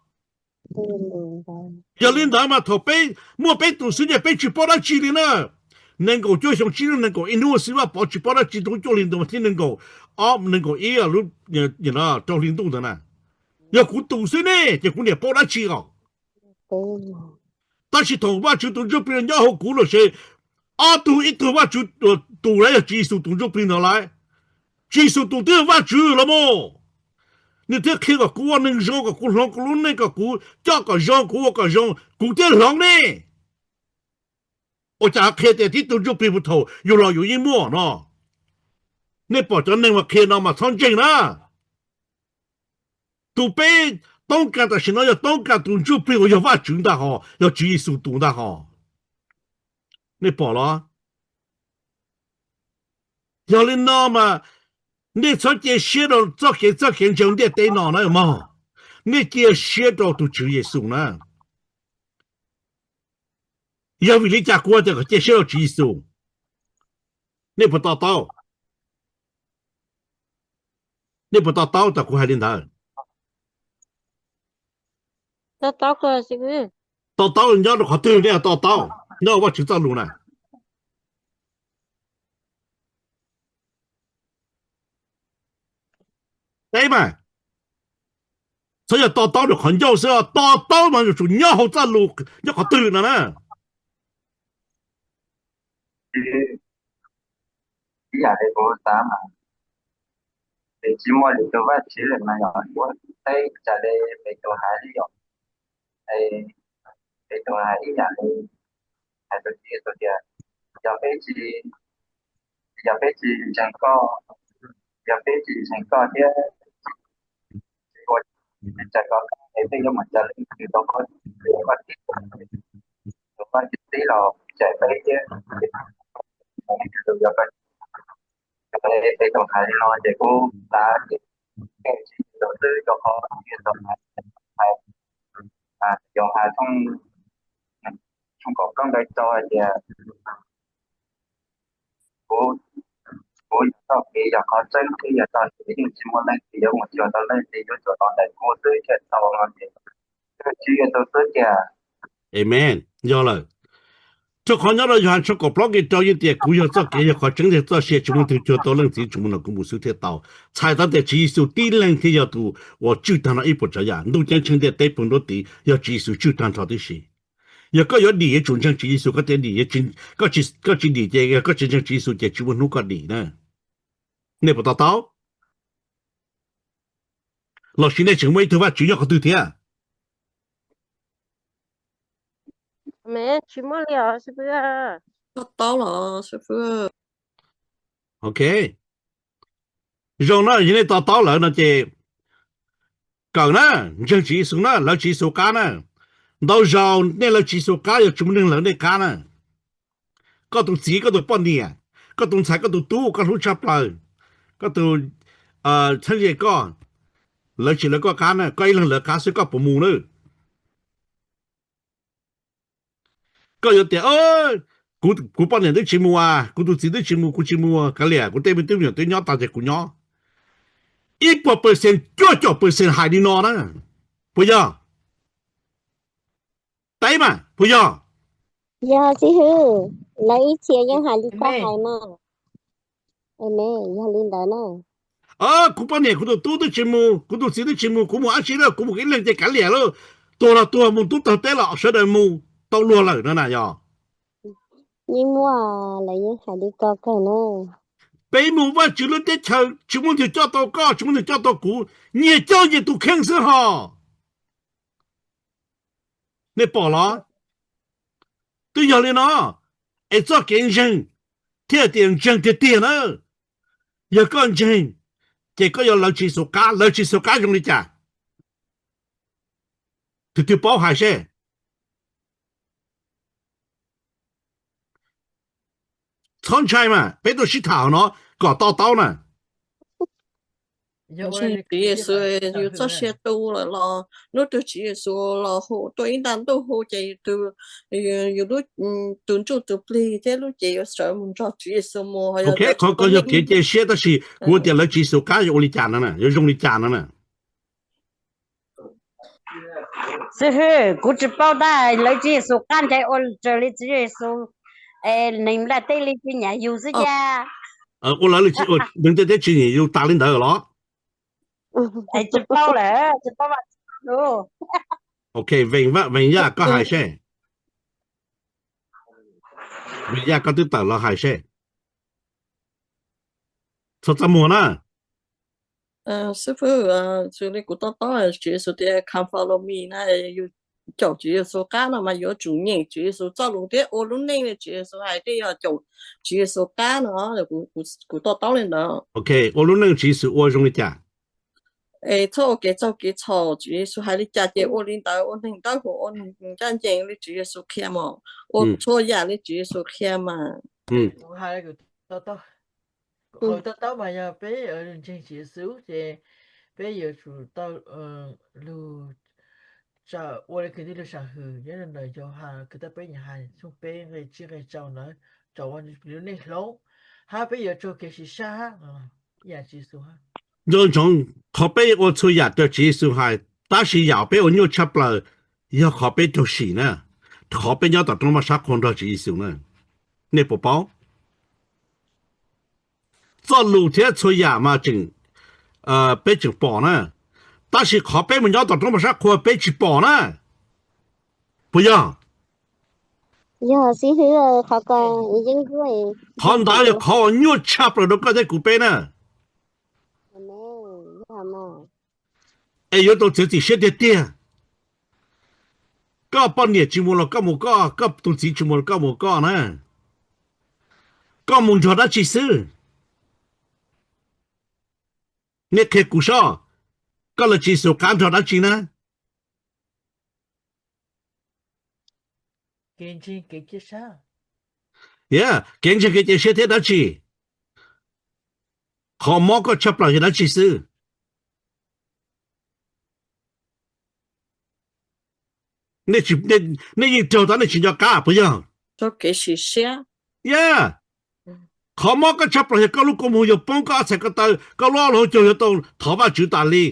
Yog li ntawd mas thaum peb muaj peb tus xwb ces peb tsis paub dab tsi li na. Nees nkaum cuaj xyoo tsib lub nees nkaum ib hnub Xib Vaj Pov tsis paub dab tsi rau cuaj hli ntu mas thiab nees nkaum ob, nees nkaum ib lub rau hli ntuj ntawd na. Yog kuv tus xwb ne ces kuv niam paub dab tsi os. Tab sis thaum Vajtswv tus ntsuj plig nyob hauv kuv lawm ces ob tug, ib tug Vajtswv tus lawm, yog Tswv Yexus tus ntsuj plig ntawd lawm. Tswv Yexus tus twb yog Vajtswv los mas, nws thiaj qhia kom kuv ua neeg zoo, kom kuv hloov kuv lub neej, kom kuv coj kom zoo, kuv ua kom zoo, kuv thiaj hloov ne. Ua cas qhia tias tib tug ntsuj plig puag thaum yus los yus yeej muaj no? Nej pom cov neeg uas qhia no mas txhob ntseeg na. Tus peb toob kas tam sim no yog toob kas tus ntsuj plig uas yog Vajtswv ntag hos, yog Tswv Yexus tus ntag hos. Nej pom los? Yog li no mas nej txhob cia siab rau txoj kev, txoj kev ntseeg ntiaj teb no na mog. Nej cia siab rau tus Tswv Yexus na. Yog vim li cas kuv tias kom cia siab rau Tswv Yexus? Nej puas to taub? Nej puas to taub thaum kuv hais li ntawd? To taub nyob rau qhov twg nej to taub? Nyob Vajtswv txoj lus na. Teb mas, txhob yog to taub rau qhov ncauj xwb, to taub mas yuav tsum nyob hauv txoj lus, nyob qhov twg no na. Ib yam li kuv xav mas, nws tsis muaj lwm tus Vajtswv lawm no yog ua teb tsam li Petus hais li yom. Petus hais ib yam li hais rau Tswv Yexus tias, yog peb tsis, yog peb tsis ntseeg koj, yog peb tsis ntseeg koj thiab tsis ua, tsis ntseeg koj es peb yuav mus caw leej twg rau koj, koj tib, koj tib los cawm peb thiab, leej twg yuav koj. Yog li Petus hais li no ces kuv xav tias, Tswv Yexus xwb, rau qhov Tswv Yexus hais, Yauhas tshooj kaum plaub nqe rau hais tias, kuv, kuv yog txoj kev, yog qhov tseeb thiab yog txoj sia, yeej tsis muaj leej twg yuav mus cuag tau leej twg, yuav tsuas los ntawm kuv xwb thiaj tau no ces, Tswv Yexus xwb tiag. Amen. Yog lawm. Rau qhov nyob rau Yauhas tshooj kaum plaub nqe rau yeej tias, kuv yog txoj kev, yog qhov tseeb thiab txoj sia, tsis muaj leej twg cuag tau leej Txiv tsis mus ntawm kuv mus xwb thiaj tau. Txhais tau tias Tswv Yexus tib leeg thiaj yog tus uas tswj tag nrho ib puas tsav yam, ntuj ceeb tsheej ntiaj teb pw nruab tiv yog Tswv Yexus tswj tag nrho tib si. Yog koj yuav dim yuav tsum ntseeg Tswv Yexus, koj thiaj dim, koj tsis dim ces, yog koj tsis ntseeg Tswv Yexus ces tsis muaj hnub koj dim na. Nej puas to taub? Los sis nej tseem muaj ib tug Vajtswv nyob qhov twg thiab? Tsis muaj li os. Ok. Zoo na, yog nej to taub lawm no ces kawm na, ntseeg Tswv Yexus na, lawv Tswv Yexus qab na. Ntau zaus nej lawv Tswv Yexus qab yog tsis muaj neeg lawv nej qab na. Koj tus txiv, koj tus poj niam, koj tus ntxhais, koj tus tub koj hlub tshaj plaws, koj tus txheeb ze koj, lawv tsis lawv koj qab na, koj ib leeg lawv qab xwb koj puas mus na? Koj yuav tias, kuv poj niam twb tsis mus, kuv tus txiv twb tsis mus, kuv tsis mus, kav liam, kuv tej me tub me nyuam twb nyob tau ces kuv nyob. Ib puas percent, cuaj caum percent hais li no na. Puas yog? Teb mas puas yog? Yog xib hwb, lawv ib txhia yeej hais li koj hais mas. Yog li ntawd na. Kuv poj niam kuv tus tub twb tsis mus, kuv tus txiv twb tsis mus, kuv mus dab tsi lawm, kuv mus ib leeg ces kav liam lawm. Tuag los tuag, mus tub tawg teb los sawv daws mus tau luag lawm no na yog. Yeej muaj, lawv yeej hais li ko kawg na. Peb mus Vajtswv lub teb chaws tsis muaj tus coj tau koj, tsis muaj tus coj tau kuv, nyias coj nyias tus kheej xwb hos. Nej pom los? Twb yog li no, es txoj kev ntseeg thiaj tias ntseeg tiag tiag na. Yog koj ntseeg, ces koj yuav lawv Tswv Yexus qab, lawv Tswv Yexus qab zoo li cas? Tus twg paub hais seb? Txhob ntshai mas, peb tuaj sib tham no kom to taub na. Yog Tswv Yexus yus txoj sia tu lawm los hnub twg Tswv Yexus los hu tuaj ib nta ntuj hu ces yus lub, tus ntsuj tus plig thiab lub cev yuav sawv mus nrog Tswv Yexus mus. Qhov ko yog kev cia siab, tab sis kuv tias lawv Tswv Yexus qab yuav ua li cas no na, yuav zoo li cas no na. Xib hwb, kuv tsis paub tab, lawv Tswv Yexus qab ntshe ua raws li Tswv Yexus neeg nplaj teb li tsis nyiam yus xwb cas. Ua lawv neeg nplaj teb tsis nyiam yus tas li ntawd los? Tsis paub lawm, tsis paub. Ok, Vees Yaj koj hais seb. Vees Yaj koj twb tawm los hais seb. Txhob txaj muag na. Xib fwb, xws li kuv to taub Tswv Yexus tias come follow me na, yus caum Tswv Yexus qab no mas yuav tsum nyeem Tswv Yexus txoj lus thiab ua lub neej li Tswv Yexus hais, thiaj yog caum Tswv Yexus qab no. Kuv to taub li ntawd. Ok, ua lub neej Tswv Yexus ua zoo li cas? Es txhob ua kev txaug kev txhaum, Tswv Yexus hais li cas ces ua li ntawd, ua neeg dawb huv, ua neeg ncaj ncees li Tswv Yexus qhia mas, ua txhua yam li Tswv Yexus qhia mas. Kuv hais, kuv to taub mas yog peb ntseeg Tswv Yexus ces peb yuav tsum tau lug tsa ua li kwv tij lug sam hwm nyob ntawm Yauhas kws tau peb nyuam hais tshooj peb nqe tsib nqe rau ntawd, tsa ua lub neej hlob, hab peb yuav raug kev sim sab hab ib yam Tswv Yexus hab. Nco ntsoov, qhov peb ua txhua yam raws Tswv Yexus hais, tab sis yam peb ua nyuaj tshaj plaws yog qhov peb raug sim na, qhov peb nyob tom roob paj sab qhua nrog Tswv Yexus na. Nej puas paub? Txoj lus thiab txhua yam mas tseem, peb tseem pom na, tab sis qhov peb mus nyob tom roob paj sab qhua peb tsis pom na. Puas yog? Qhov ntawd yog qhov uas nyuaj tshaj plaws rau koj thiab kuv peb na. Es yuav tau txiav txim siab tiag tiag. Koj poj niam tsis mus los koj mus koj, koj tus txiv tsis mus los koj mus koj na. Koj mus nrog dab tsi xwb? Nej qhia kuv seb, koj lawv Tswv Yexus qab nrog dab tsi na? Kev ntseeg kev cia siab thiab dab tsi? Qhov mob koj tshaj plaws yog dab tsi xwb? Nej yeej raug tab nej tsis nco qab puas yog? Yog, qhov mob koj tshaj plaws yog koj lub kua muag yuav poob, koj ob txhais ko taw, koj lub ob lub hauv caug yuav tau thov Vajtswv tas li.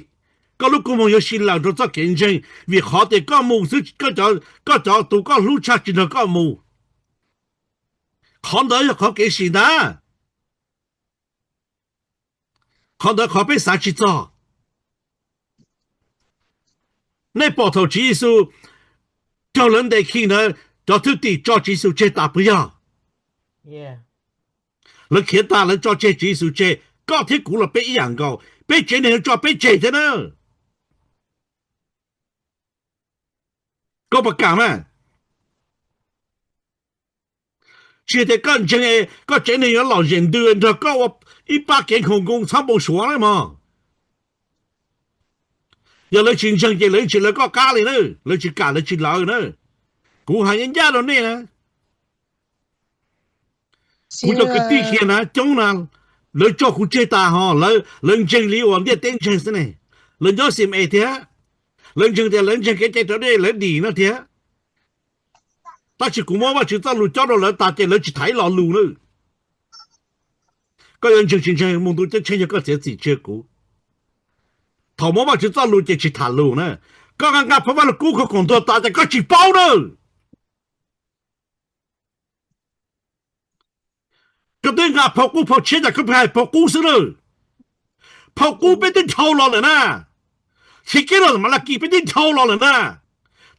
Koj lub kua muag yuav si lawm rau txoj kev ntseeg vim qhov tias koj mus xwb, koj cov tus koj hlub tshaj tsis nrog koj mus. Qhov ntawd yog qhov kev sim ntag. Qhov ntawd qhov peb xav tsis txog. Nej pom thaum Tswv Yexus raug lawv ntes khi ntawd, cov thwj tim tso Tswv Yexus tseg tas puas yog? Lawv khiav tas lawv tso tseg Tswv Yexus tseg, koj thiab kuv los peb ib yam nkaus, peb tsev neeg yuav tso peb tseg thiab na. Koj puas kam mas? Tsis tias koj ntseeg, koj tsev neeg yuav lom zem ntws nrog koj ua ib pab kev nkhaus nkoos txhob npau suav na mog. Yog lawv tsis ntseeg ces lawv tsis lawv koj qab li na, lawv tsis kam lawv tsis lawv na. Kuv hais ncaj ncaj rau nej na. Kuv cov kwv tij kiag na coob na, lawv tso kuv tseg tas ho, lawv ntseeg li uas ntiaj teb ntseeg xwb ne. Lawv nyob xim es thiab, lawv ntseeg tias lawv ntseeg kev cai raus dej lawv dim no thiab. Tab sis kuv muab Vajtswv txoj lus cob rau lawv tas ces lawv tsis tham ib lo lus na. Koj yuav ntseeg tsis ntseeg mus ntu ceeb tsheej yog koj txiav txim tsis yog kuv. Thaum muab Vajtswv txoj lus ces tsis tham lus na. Koj nqa nqa phau Vaj Lug Kub khaum ntuag tas ces koj tsis paub na. Koj twb nqa phau qub phau tshiab cas koj pheej hais phau qub xwb na. Phau qub peb twb dhau los lawm na. Chivkeeb los Malakis peb twb dhau los lawm na.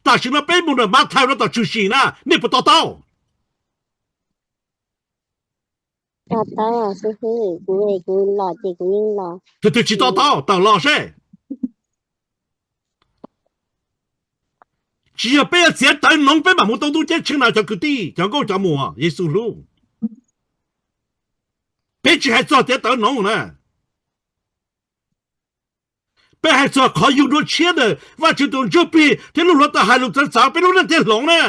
Tam sim no peb mus ntawm Mathais rau tom tshwm sim na, nej puas to taub? To taub xwb, kuv kuv los ces kuv yeej los. Tus twg tsis to taub tawm los seb. Tsis yog peb yuav txiav tawv noov peb mam mus tau ntuj ceeb tsheej no cov kwv tij cov nkauj cov muam Yexus hlub. Peb tsis hais txog txiav tawv noov na. Peb hais txog qhov yug dua tshiab ntawm Vajtswv tus Ntsuj Plig thiab lub hluav taws hais lus txawv txawv peb lub neej thiaj hloov na.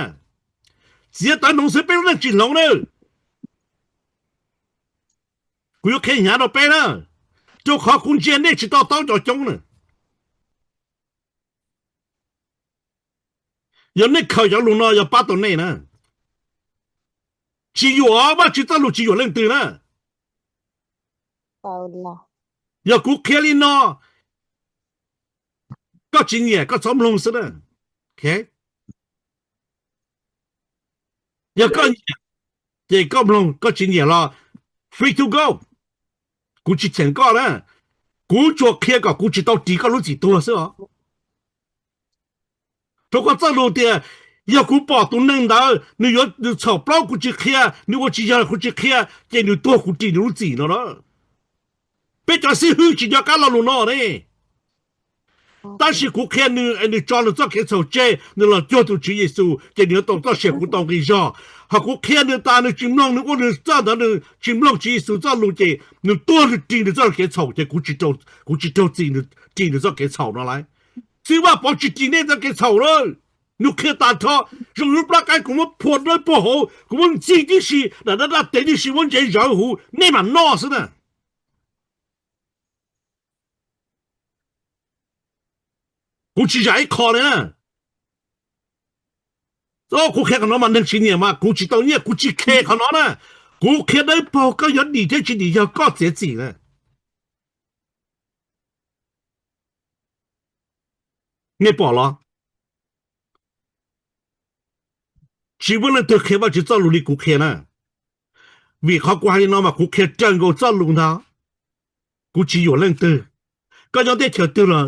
Txiav tawv noov xwb peb lub neej tsis hloov na. Kuv yuav qhia hnyav rau peb na, rau qhov kuv ntsia nej tsis to taub cov coob na. Yog nej khaws cov lus no yog pab tau nej na. Tsis yuam, Vajtswv txoj lus tsis yuam leej twg na. Yog kuv qhia li no, koj tsis nyiam koj txhob mloog xwb na. Yog koj nyiam ces koj mloog, koj tsis nyiam los free to go. Kuv tsis cheem koj na, kuv tsuas qhia kom kuv tsis tau ris koj lub txim tuag xwb os. Rau qhov txoj lus tias yog kuv pom tus neeg ntawd nws yuav nws txhaum plaub kuv tsis qhia, nws ua tsis yog kuv tsis qhia, ces nws tuag kuv ris nws lub txim no na. Peb cov xib hwb tsis nco qab lo lus no ne. Tab sis kuv qhia nws es nws tso nws txoj kev txhaum tseg, nws los cuag tus Tswv Yexus ces nws yuav tau txoj sia kuv tau nqi zog. Ho kuv qhia nws tas nws tsis mloog, nws ua nws txoj ntawd nws tsis mloog Tswv Yexus txoj lus ces nws tuag ris nws txoj kev txhaum ces kuv tsis raug txim ris nws txoj kev txhaum no lauj. Txiv Vaj Pov tsis ris nej txoj kev txhaum na. Nws qhia tas nrho, zoo lub plab qaib kuv muab phua dawb paug hauv, kuv muab ntxig tib si, dam dab dab tes tib si muab ntsev zawv huv, nej mam noj xwb na. Kuv tsis zam ib qho li na. Kuv qhia qhov no mas neeg tsis nyiam mas kuv tsis tau nyiaj, kuv tsis care qhov no na. Kuv qhia dawb paug koj yuav dim thiab tsis dim yog koj txiav txim na. Nej pom los? Tsis muaj leej twg qhia Vajtswv txoj lus li kuv qhia na. Vim qhov kuv hais li no mas kuv qhia raws nkaus txoj lus ntag. Kuv tsis yuam leej twg. Koj nyob teb chaws twg los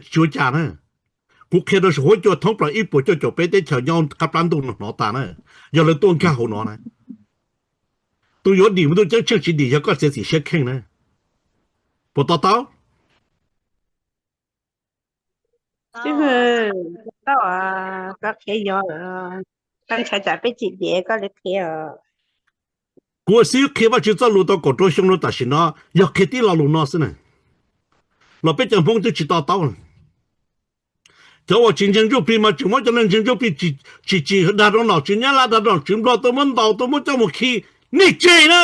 tsis ua cas na. Kuv qhia rau saum huab cua thoob plaws ib puas cuaj caum peb teb chaws nyob qab plab ntuj no hnov tas na. Yog lawv tuaj nkag hauv no na, tus yuav dim mus ntuj ceeb tsheej tsis dim yog koj txiav txim siab kheej na. Puas to taub? Tau, koj qhia yog, koj ntshai tsam peb tsis diav koj li qhia. Kuv ua xib hwb qhia Vajtswv txoj lus tau kaum rau xyoo rau tam sim no yog qhia tib lo lus no xwb na, los peb cov Hmoob twb tsis to taub. Cov uas tsis ntseeg Ntsuj Plig mas tseem muab cov neeg ntseeg Ntsuj Plig tsis tsim dag rau nom tswv Nyab Laj, dag rau nom tswv Nplog, tuaj muab ntaus, tuaj muab coj mus khi. Nej tseg na.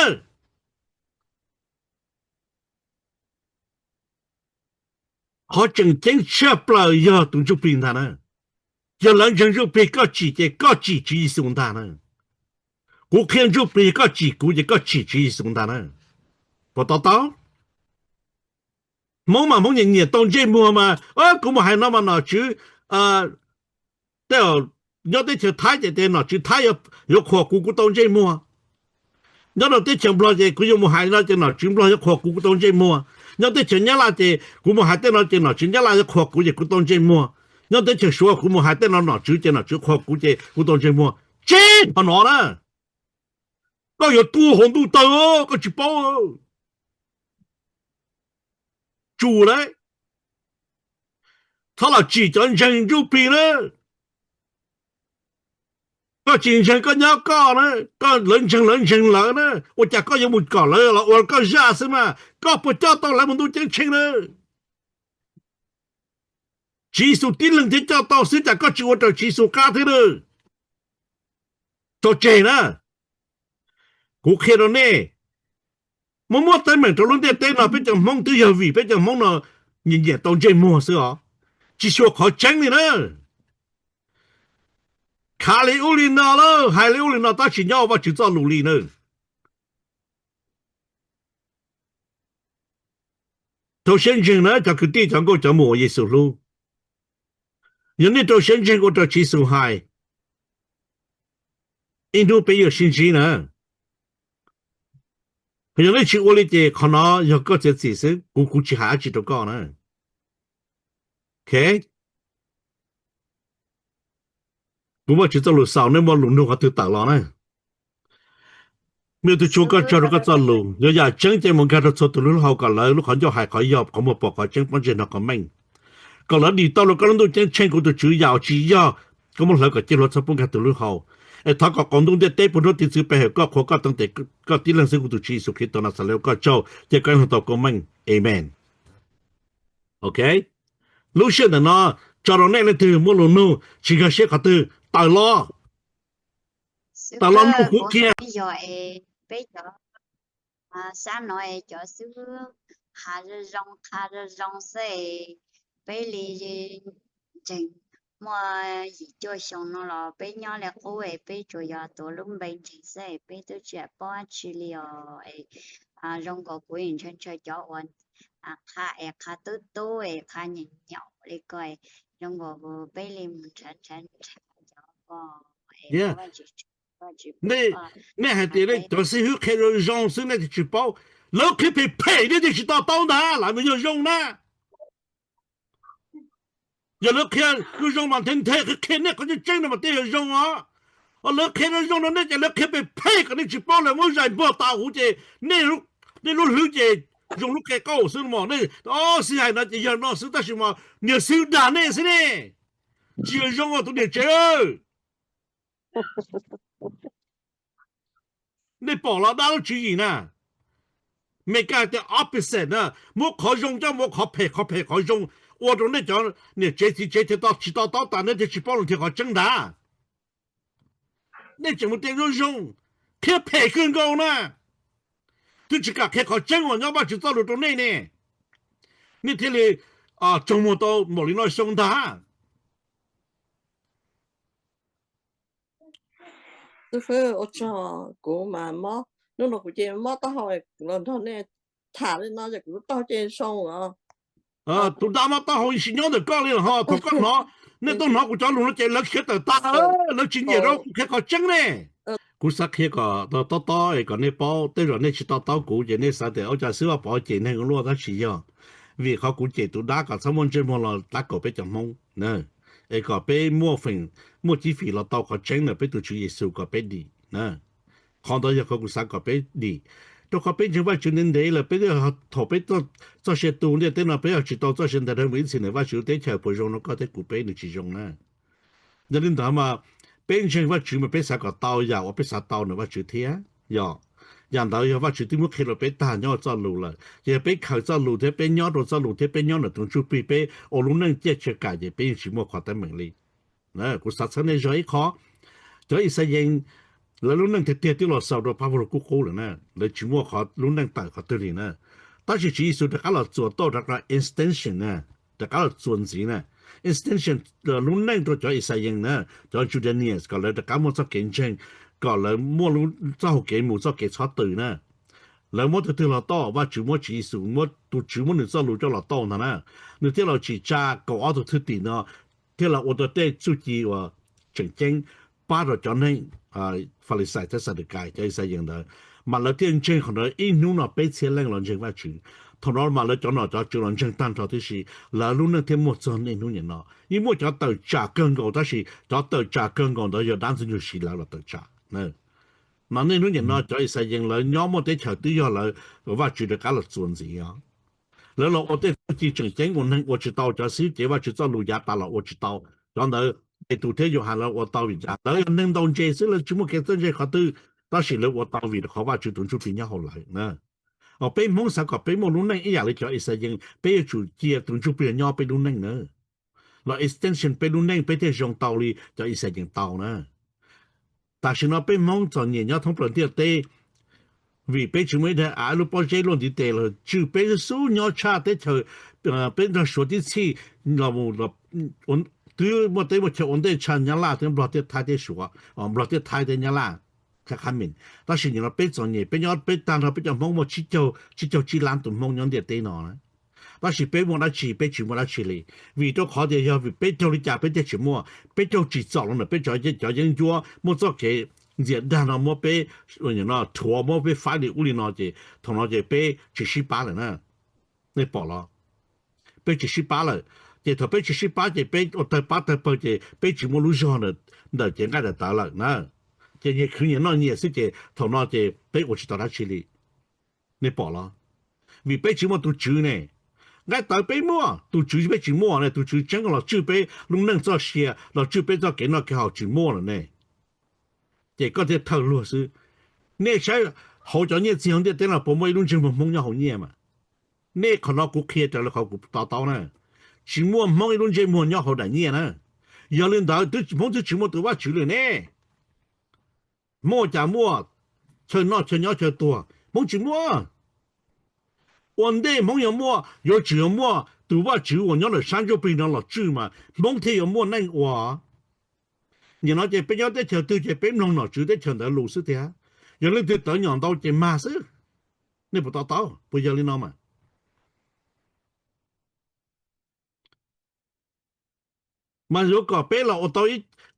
Qhov tseem ceeb tshaj plaws yog tus Ntsuj Plig ntag na. Yog lawv ntseeg Ntsuj Plig koj tsim ces koj tsim Tswv Yexus ntag na. Kuv qhia Ntsuj Plig koj tsim kuv ces koj tsim Tswv Yexus ntag na. Puas to taub? Hmoob mas Hmoob nyiam nyiam tau ntsej muag mas, kuv mus hais no mas nom tswv, tej nyob teb chaws Thaib ces tias nom tswv Thaib yuav qhuas kuv, kuv tau ntsej muag. Nyob rau teb chaws Nplog ces kuv yuav mus hais no ces nom tswv Nplog yuav qhuas kuv, kuv tau ntsej muag. Nyob teb chaws Nyab Laj ces kuv mus hais tej no ces nom tswv Nyab Laj yuav qhuas kuv ces kuv tau ntsej muag. Nyob teb chaws Suav kuv mus hais tej no nom tswv ces nom tswv qhuas kuv ces kuv tau ntsej muag. Tseb qhov no na. Koj yuav tuag hauv ntuj tawg, koj tsis paub. Tsum lauj. Txhob los tsim cov ntseeg Ntsuj Plig na. Koj tsis ntseeg koj nyob koj na, koj lawv ntseeg lawv ntseeg lawv na, ua cas koj yuav mus kom lawv los ua koj zaj xwb mas, koj puas coj tau lawv mus ntuj ceeb tsheej na? Tswv Yexus tib leeg thiaj coj tau xwb, cas koj tsis ua raws Tswv Yexus qab thiab na? Tso tseg na. Kuv qhia rau nej, muab muab teeb meem rau lub ntiaj teb no peb cov Hmoob twb yog vim peb cov Hmoob no nyiam nyiam tau ntsej muag xwb os, tsis xyuas qhov tseeb li na. Khav li ub li no lawm, hais li ub li no tab sis nyob Vajtswv txoj lus li na. Rau siab ntseeg na cov kwv tij cov nkauj cov muam uas Yexus hlub. Yog nej rau siab ntseeg ua raws Tswv Yexus hais, ib hnub peb yuav sib ntsib na. Yog nej tsis ua li ces qhov no yog koj txiav txim xwb, kuv kuv tsis hais dab tsi rau koj na. Ok. Kuv muaj Tswv txoj lus xaus, nej muaj lus nug qhov twg tawm los na. Me tus Tswv, koj tsaug rau koj txoj lus, yuav yam tseeb ces mus nkag rau txhua tus lub hauv kom lawv lub qhov ncauj hais qhov yog, qhov muag pom qhov tseeb, pob ntseg hnov qhov meej, kom lawv dim tau rau koj lub ntuj ceeb tsheej, kuv tus Tswv, yam uas tsis yog koj muab hlawv kom ciaj hluav txhawb poob nkag tus lub hauv. Es thov kom qaum ntuj ntiaj teb puv nrov tiv txwv pe hawm koj, qhuas koj, teev tes koj tib leeg xwb, kuv tus Tswv Yexus Khetos Naxales, koj tsaug ces koj hloov tau koob meej. Amees. Ok, lub sij hawm ntawm no tso rau nej leej twg muaj lus nug tsis nkag siab qhov twg, tawm los, tawm los nug kuv kiag. Yog es peb cov sab no es cov xib hwb qha zoo zoo, qha zoo zoo xwb es peb li ntseeg muaj yim cuaj xyoo no los peb nyob li qub es peb tsuas yog tuav lub npe ntseeg xwb es peb twb tsis paub dab tsi li os. Es zoo nkaus kuv ntshaw ntshaw cov uas qha es qha tub tub es qha nyaum nyaum li ko, zoo nkaus peb li mus nrhav nrhav nrhav cov ko. Nej hais tias nej cov xib hwb qhia zoo zoo xwb nej thiaj tsis paub, lawv qhia phem phem nej thiaj tsis to taub ntag, lawv mas yog zoo na. Yog lawv qhia zoo zoo mas nthe nthe qhia qhov tseeb tseeb no mas tej yog zoo os. Lawv qhia zoo zoo no nej ces lawv qhia phem phem kom nej tsis paub, lawv muab zais npog tau huv ces nej lub hlwb ces zoo lub qe qaub xwb mos. Nej xib hais no ces yog no xwb tab sis mas niag xib hwb dag nej xwb ne. Tsis yog zoo os tus niam tsev. Nej pom los dab lub tswv yim na. Meskas tias opposite na, muab qhov zoo coj mus ua qhov phem, qhov phem qhov zoo, ua rau nej cov niam tsev txiv tsev thiaj tsis to taub tas, nej thiaj tsis paub los nrhiav qhov tseeb ntag. Nej tseem mus tias zoo zoo, qhia phem kawg nkaus na. Twb tsis kam qhia qhov tseeb uas nyob Vajtswv txoj lus rau nej ne, nej thiaj li tsaug muag tau npaum li no xyoo ntag. Xib fwb, ua tsaug, kuv mas mob, hnub no kuv ces mob taub hau los nrog nej tham li no ces kuv lub taub hau ces zoo os. Tus dab mob taub hau yeej tsis nyob ntawm koj li los ho, thaum koj hnov, nej tuaj hnov kuv cov lus no ces lawv khiav tawm tas, lawv tsis nyiam rau kuv qhia qhov tseeb ne. Kuv xav qhia kom tob tob es kom nej paub, tej zaum nej tsis to taub kuv ces nej xav tias ua cas xib hwb Pov cem neeg ua luaj, tab sis yog vim qhov kuv cem tus dab kom txhob muaj ntsej muag los tab kaum peb cov Hmoob, es kom peb muaj feem, muaj cib fim los tau qhov tseeb ntawm peb tus Tswv Yexus kom peb dim. Qhov ntawd yog qhov kuv xav kom peb dim, rau qhov peb ntseeg Vajtswv ntev ntev lawm, peb thaum peb txoj sia tu ntiaj teb no peb yog tsis tau txoj sia ntawd dhau mus ib txhis ntawm Vajtswv lub teb chaws puas zoo rau koj thiab kuv, peb nws tsis zoo na. Yog li ntawd mas peb ntseeg Vajtswv mas peb xav kom tau yam uas peb xav tau ntawm Vajtswv thiab. Yog, yam ntawd yog Vajtswv twb muab qhia rau peb tag nyob hauv txoj lus lawm, ces yog peb khaws txoj lus thiab peb nyob rau txoj lus thiab peb nyob ntawm tus Ntsuj Plig peb ua lub neej ciaj cia kam ces peb yeej tsis muaj qhov teeb meem li. Kuv xav txhawb nej zog ib qho, cov Yixalayees lawv lub neej tiag tiag twb los xaus rau pab Vajluskub qub lawm na, lawv tsis muaj qhov lub neej tawm qhov twg li na. Tab sis Tswv Yexus rov qab los txuas tau rov qab extension na, rov qab los txuas ntxiv na, extension lub neej rau cov Yixalayees na, cov Judeans kom lawv rov qab muaj txoj kev ntseeg, kom lawv muaj txoj hau kev mus txoj kev txhob tw na. Lawv muab tus twg los tau? Vajtswv muab Tswv Yexus, muab tus Tswv muab nws txoj lus coj los tau ntag na. Nws thiaj los tsim tsa kaum ob tug thwj tim no, thiaj los ua tau tej txuj ci uas tseem ceeb pab rau cov neeg Falixais thiab Xadukais, cov Yixalayees ntawd. Mas lawv thiaj ntseeg qhov ntawd ib hnub no peb txhiab leej los ntseeg Vajtswv. Thaum no mas lawv cov nom cov tswv los ntseeg tag nrho tib si, lawv lub neej thiaj muaj txog niaj hnub niam no. Yeej muaj cov tawm tsam kawg nkaus tab sis cov tawm tsam kawg nkaus ntawd yog dab Ntxwg Nyoog siv lawv los tawm tsam. Mas niaj hnub niam no cov Yixalayees lawv nyob muaj teb chaws twb yog lawv, Vajtswv rov qab los txuas ntxiv os. Lawv los ua tej txuj ci tseem ceeb uas neeg ua tsis tau, cov xib cev Vajtswv txoj lus yav tas los ua tsis tau. Cov ntawd Petus thiab Yauhas lawv ua tau vim cas? Lawv yog neeg ntaus ntses xwb, lawv tsis muaj kev txawj ntse qhov twg, tab sis lawv ua tau vim rau qhov Vajtswv tus Ntsuj Plig nyob hauv lawv na. Peb Hmoob xav kom peb muaj lub neej ib yam li cov Yixalayees, peb yuav tsum cia tus Ntsuj Plig nyob peb lub neej na, los extension peb lub neej peb thiaj zoo tau li cov Yixalayees tau na. Tam sim no peb Hmoob txom nyem nyob thoob plaws ntiaj teb, vim peb tsis muaj ib daim av, lub pob zeb luaj ntiv tes los tswj peb xub nyob tshaj teb chaws, peb nrog Suav tib txhij los mus, twb muaj teb muaj chaw ua ntej tshaj Nyab Laj thiab Nplog thiab Thaib thiab Suav, Nplog thiab Thaib thiab Nyab Laj, qhab qhab mis. Tab sis nim no peb txom nyem, peb nyob peb tag nrho peb cov Hmoob muaj tsib caug tsib lab tus Hmoob nyob ntiaj teb no na. Tab sis peb muaj dab tsi? Peb tsis muaj dab tsi li, vim rau qhov tias yog vim peb raug li cas peb thiaj tsis muaj. Peb raug tsim txom los ntawm peb cov yeeb ncuab muaj txoj kev ntxias dag no muab peb rhuav, muab peb faib li ub li no ces thaum no ces peb tsis sib pab lawm na. Nej pom los? Peb tsis sib pab lawm, ces thaum peb tsis sib pab ces peb ua tawg pab tawg pawg ces peb tsis muaj lub zog ntawm cev nqaij daim tawv lawm na. Ces nyias khwv nyias noj nyias xwb ces thaum no ces peb ua tsis tau dab tsi li. Nej pom los? Vim peb tsis muaj tus tswv ne. Nqaij tawv peb muaj, tus tswv peb tsis muaj ne, tus tswv tseeb los tswj peb lub neej txoj sia, los tswj peb txoj kev noj kev haus tsis muaj lawm ne. Ces koj thiaj thawj luag xwb. Nej saib hauv cov nyiaj txiag hauv ntiaj teb no puas muaj ib lub ntsej muag Hmoob nyob hauv nyiaj mas? Nej qhov no kuv qhia raws li qhov kuv to taub na. Tsis muaj Hmoob ib lub ntsej muag nyob hauv daim nyiaj na. Yog li ntawd Hmoob twb tsis muaj tus Vajtswv li ne. Hmoob ua cas muaj chaw noj chaw nyob chaw tuag? Hmoob tsis muaj. Ua ntej Hmoob yuav muaj, yuav tsum yuav muaj tus Vajtswv uas nyob ntawm sab ntsuj plig no los tswj mas Hmoob thiaj yuav muaj neej ua. Nim no ces peb nyob teb chaws twg ces peb mloog nom tswv teb chaws ntawd lus xwb tiag. Yog leej twg tawv nyom ntau ces mag xwb. Nej puas to taub? Puas yog li no mas? Mas yuav kom peb los ua tau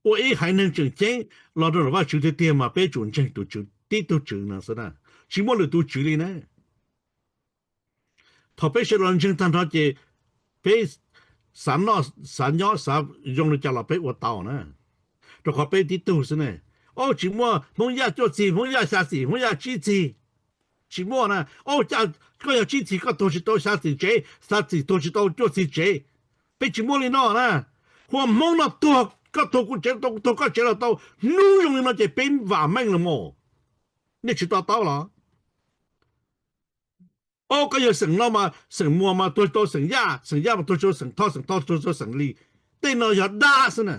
ua ib haiv neeg tseem ceeb los rau Vajtswv tiag tiag mas peb tsum ntseeg tus Tswv tib tug Tswv no xwb na. Tsis muaj lwm tus tswv li na. Thaum peb sawv los ntseeg tag nrho ces peb xav noj xav nyob xav zoo li cas los peb ua tau na. Rau qhov peb tib tug xwb ne. Au, tsis muaj Hmoob Yaj cuaj txig, Hmoob Yaj xya txim, Hmoob Yaj tsib txig. Tsis muaj na. Au, koj yog tsib txig koj tuag tsis tau xya txim tsev, xya txim tuag tsis tau cuaj txig tsev. Peb tsis muaj li no na. Hu ua Hmoob no tuag, koj tuag kuv tsev los tau, kuv tuag koj tsev los tau. Hnub zoo li no ces peb vam meej los mas. Nej tsis to taub los? Au, koj yog xeem no mas xeem Muas mas tuag tau xeem Yaj, xeem Yaj mas tuag tau xeem Thoj, xeem Thoj tuag tau xeem Lis. Tej no yog dab xwb na.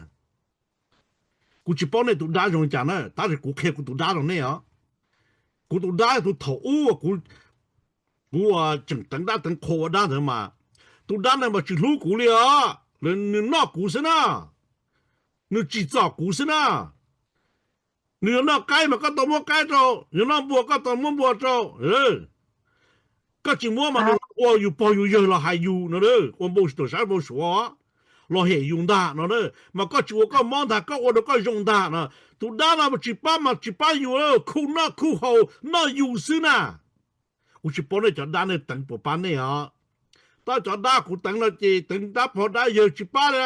Kuv tsis paub nej tus dab zoo li cas na, tab sis kuv qhia kuv tus dab rau nej os. Kuv tus dab tus thaum ub kuv tseem teev dab teev qhua ua dab ntawd mas, tus dab ntawd mas tsis hlub kuv li os. Nws noj kuv xwb na, nws tsim txom kuv xwb na. Nws yuav noj qaib mas koj tau muab qaib rau, yuav noj npua koj tau muab npua rau. Koj tsis muab mas nws ua yus pog yus yawg los hais yus no, ua npau suav, sab npau suav los hem yus ntag no. Mas koj tsis ua koj mob ntag, koj ua rau koj zoo ntag no. Tus dab no tsis pab mas tsis pab yus, khuj noj khuj haus noj yus xwb na. Kuv tsis paub nej cov dab nej teev puas pab nej os. Tab cov dab kuv teev no ces teev dab pog dab yawg tsis pab li.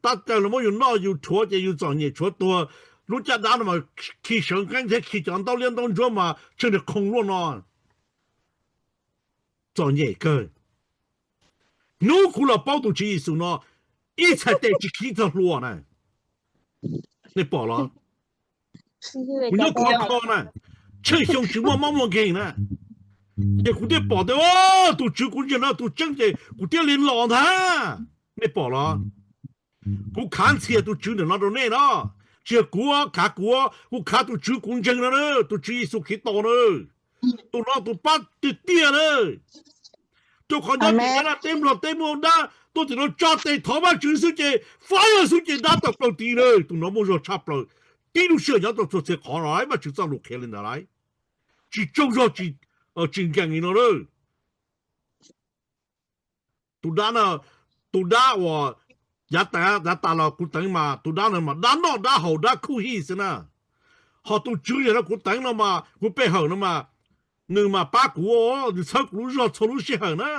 Tab caw los muab yus noj yus rhuav ces yus txom nyem tshuav tuag. Lub caj dab no mas khi sawv nqeeb thiab khi cov ntaub liab ntaub ntsuab mas tsheej niag qhoo luaj no. Txom nyem kawg. Hnub kuv los paub tus Tswv Yexus no, ib txhais tes tsis khib txog hlua na. Nej pom los? Kuv nyob khov kho na, tsheej xyoo tsis muaj mob muaj nkeeg na. Ces kuv thiaj pom tias tus Tswv kuv ntseeg no tus tseeb ces kuv thiaj li los ntag. Nej pom los? Kuv khav ntxhias tus Tswv ntawm no rau nej no. Tsis yog kuv khav kuv, kuv khav tus Tswv kuv ntseeg no, tus Tswv Yexus Khetos na. Tus no tus pab tiag tiag na. Rau qhov nyob tim dab laj teb nplog teb muaj dab tuaj tim no tso tes thov Vajtswv xwb ces faib xwb ces dab tawm plaws tid na. Tus no muaj zog tshaj plaws. Tib lub sij hawm nyob tau txhua txhia qhov no, Vajtswv txoj lus qhia li ntawd lauj. Tsis tsaug zog, tsis nkees li no na. Tus dab, tus dab uas yav tas los kuv teev mas tus dab no mas dab noj dab haus dab khuj hij xwb na. Ho tus tswv yog no kuv teev no mas kuv pe hawm no mas, nws mas pab kuv, nws txhawb kuv lub zog txhua lub sij hawm na.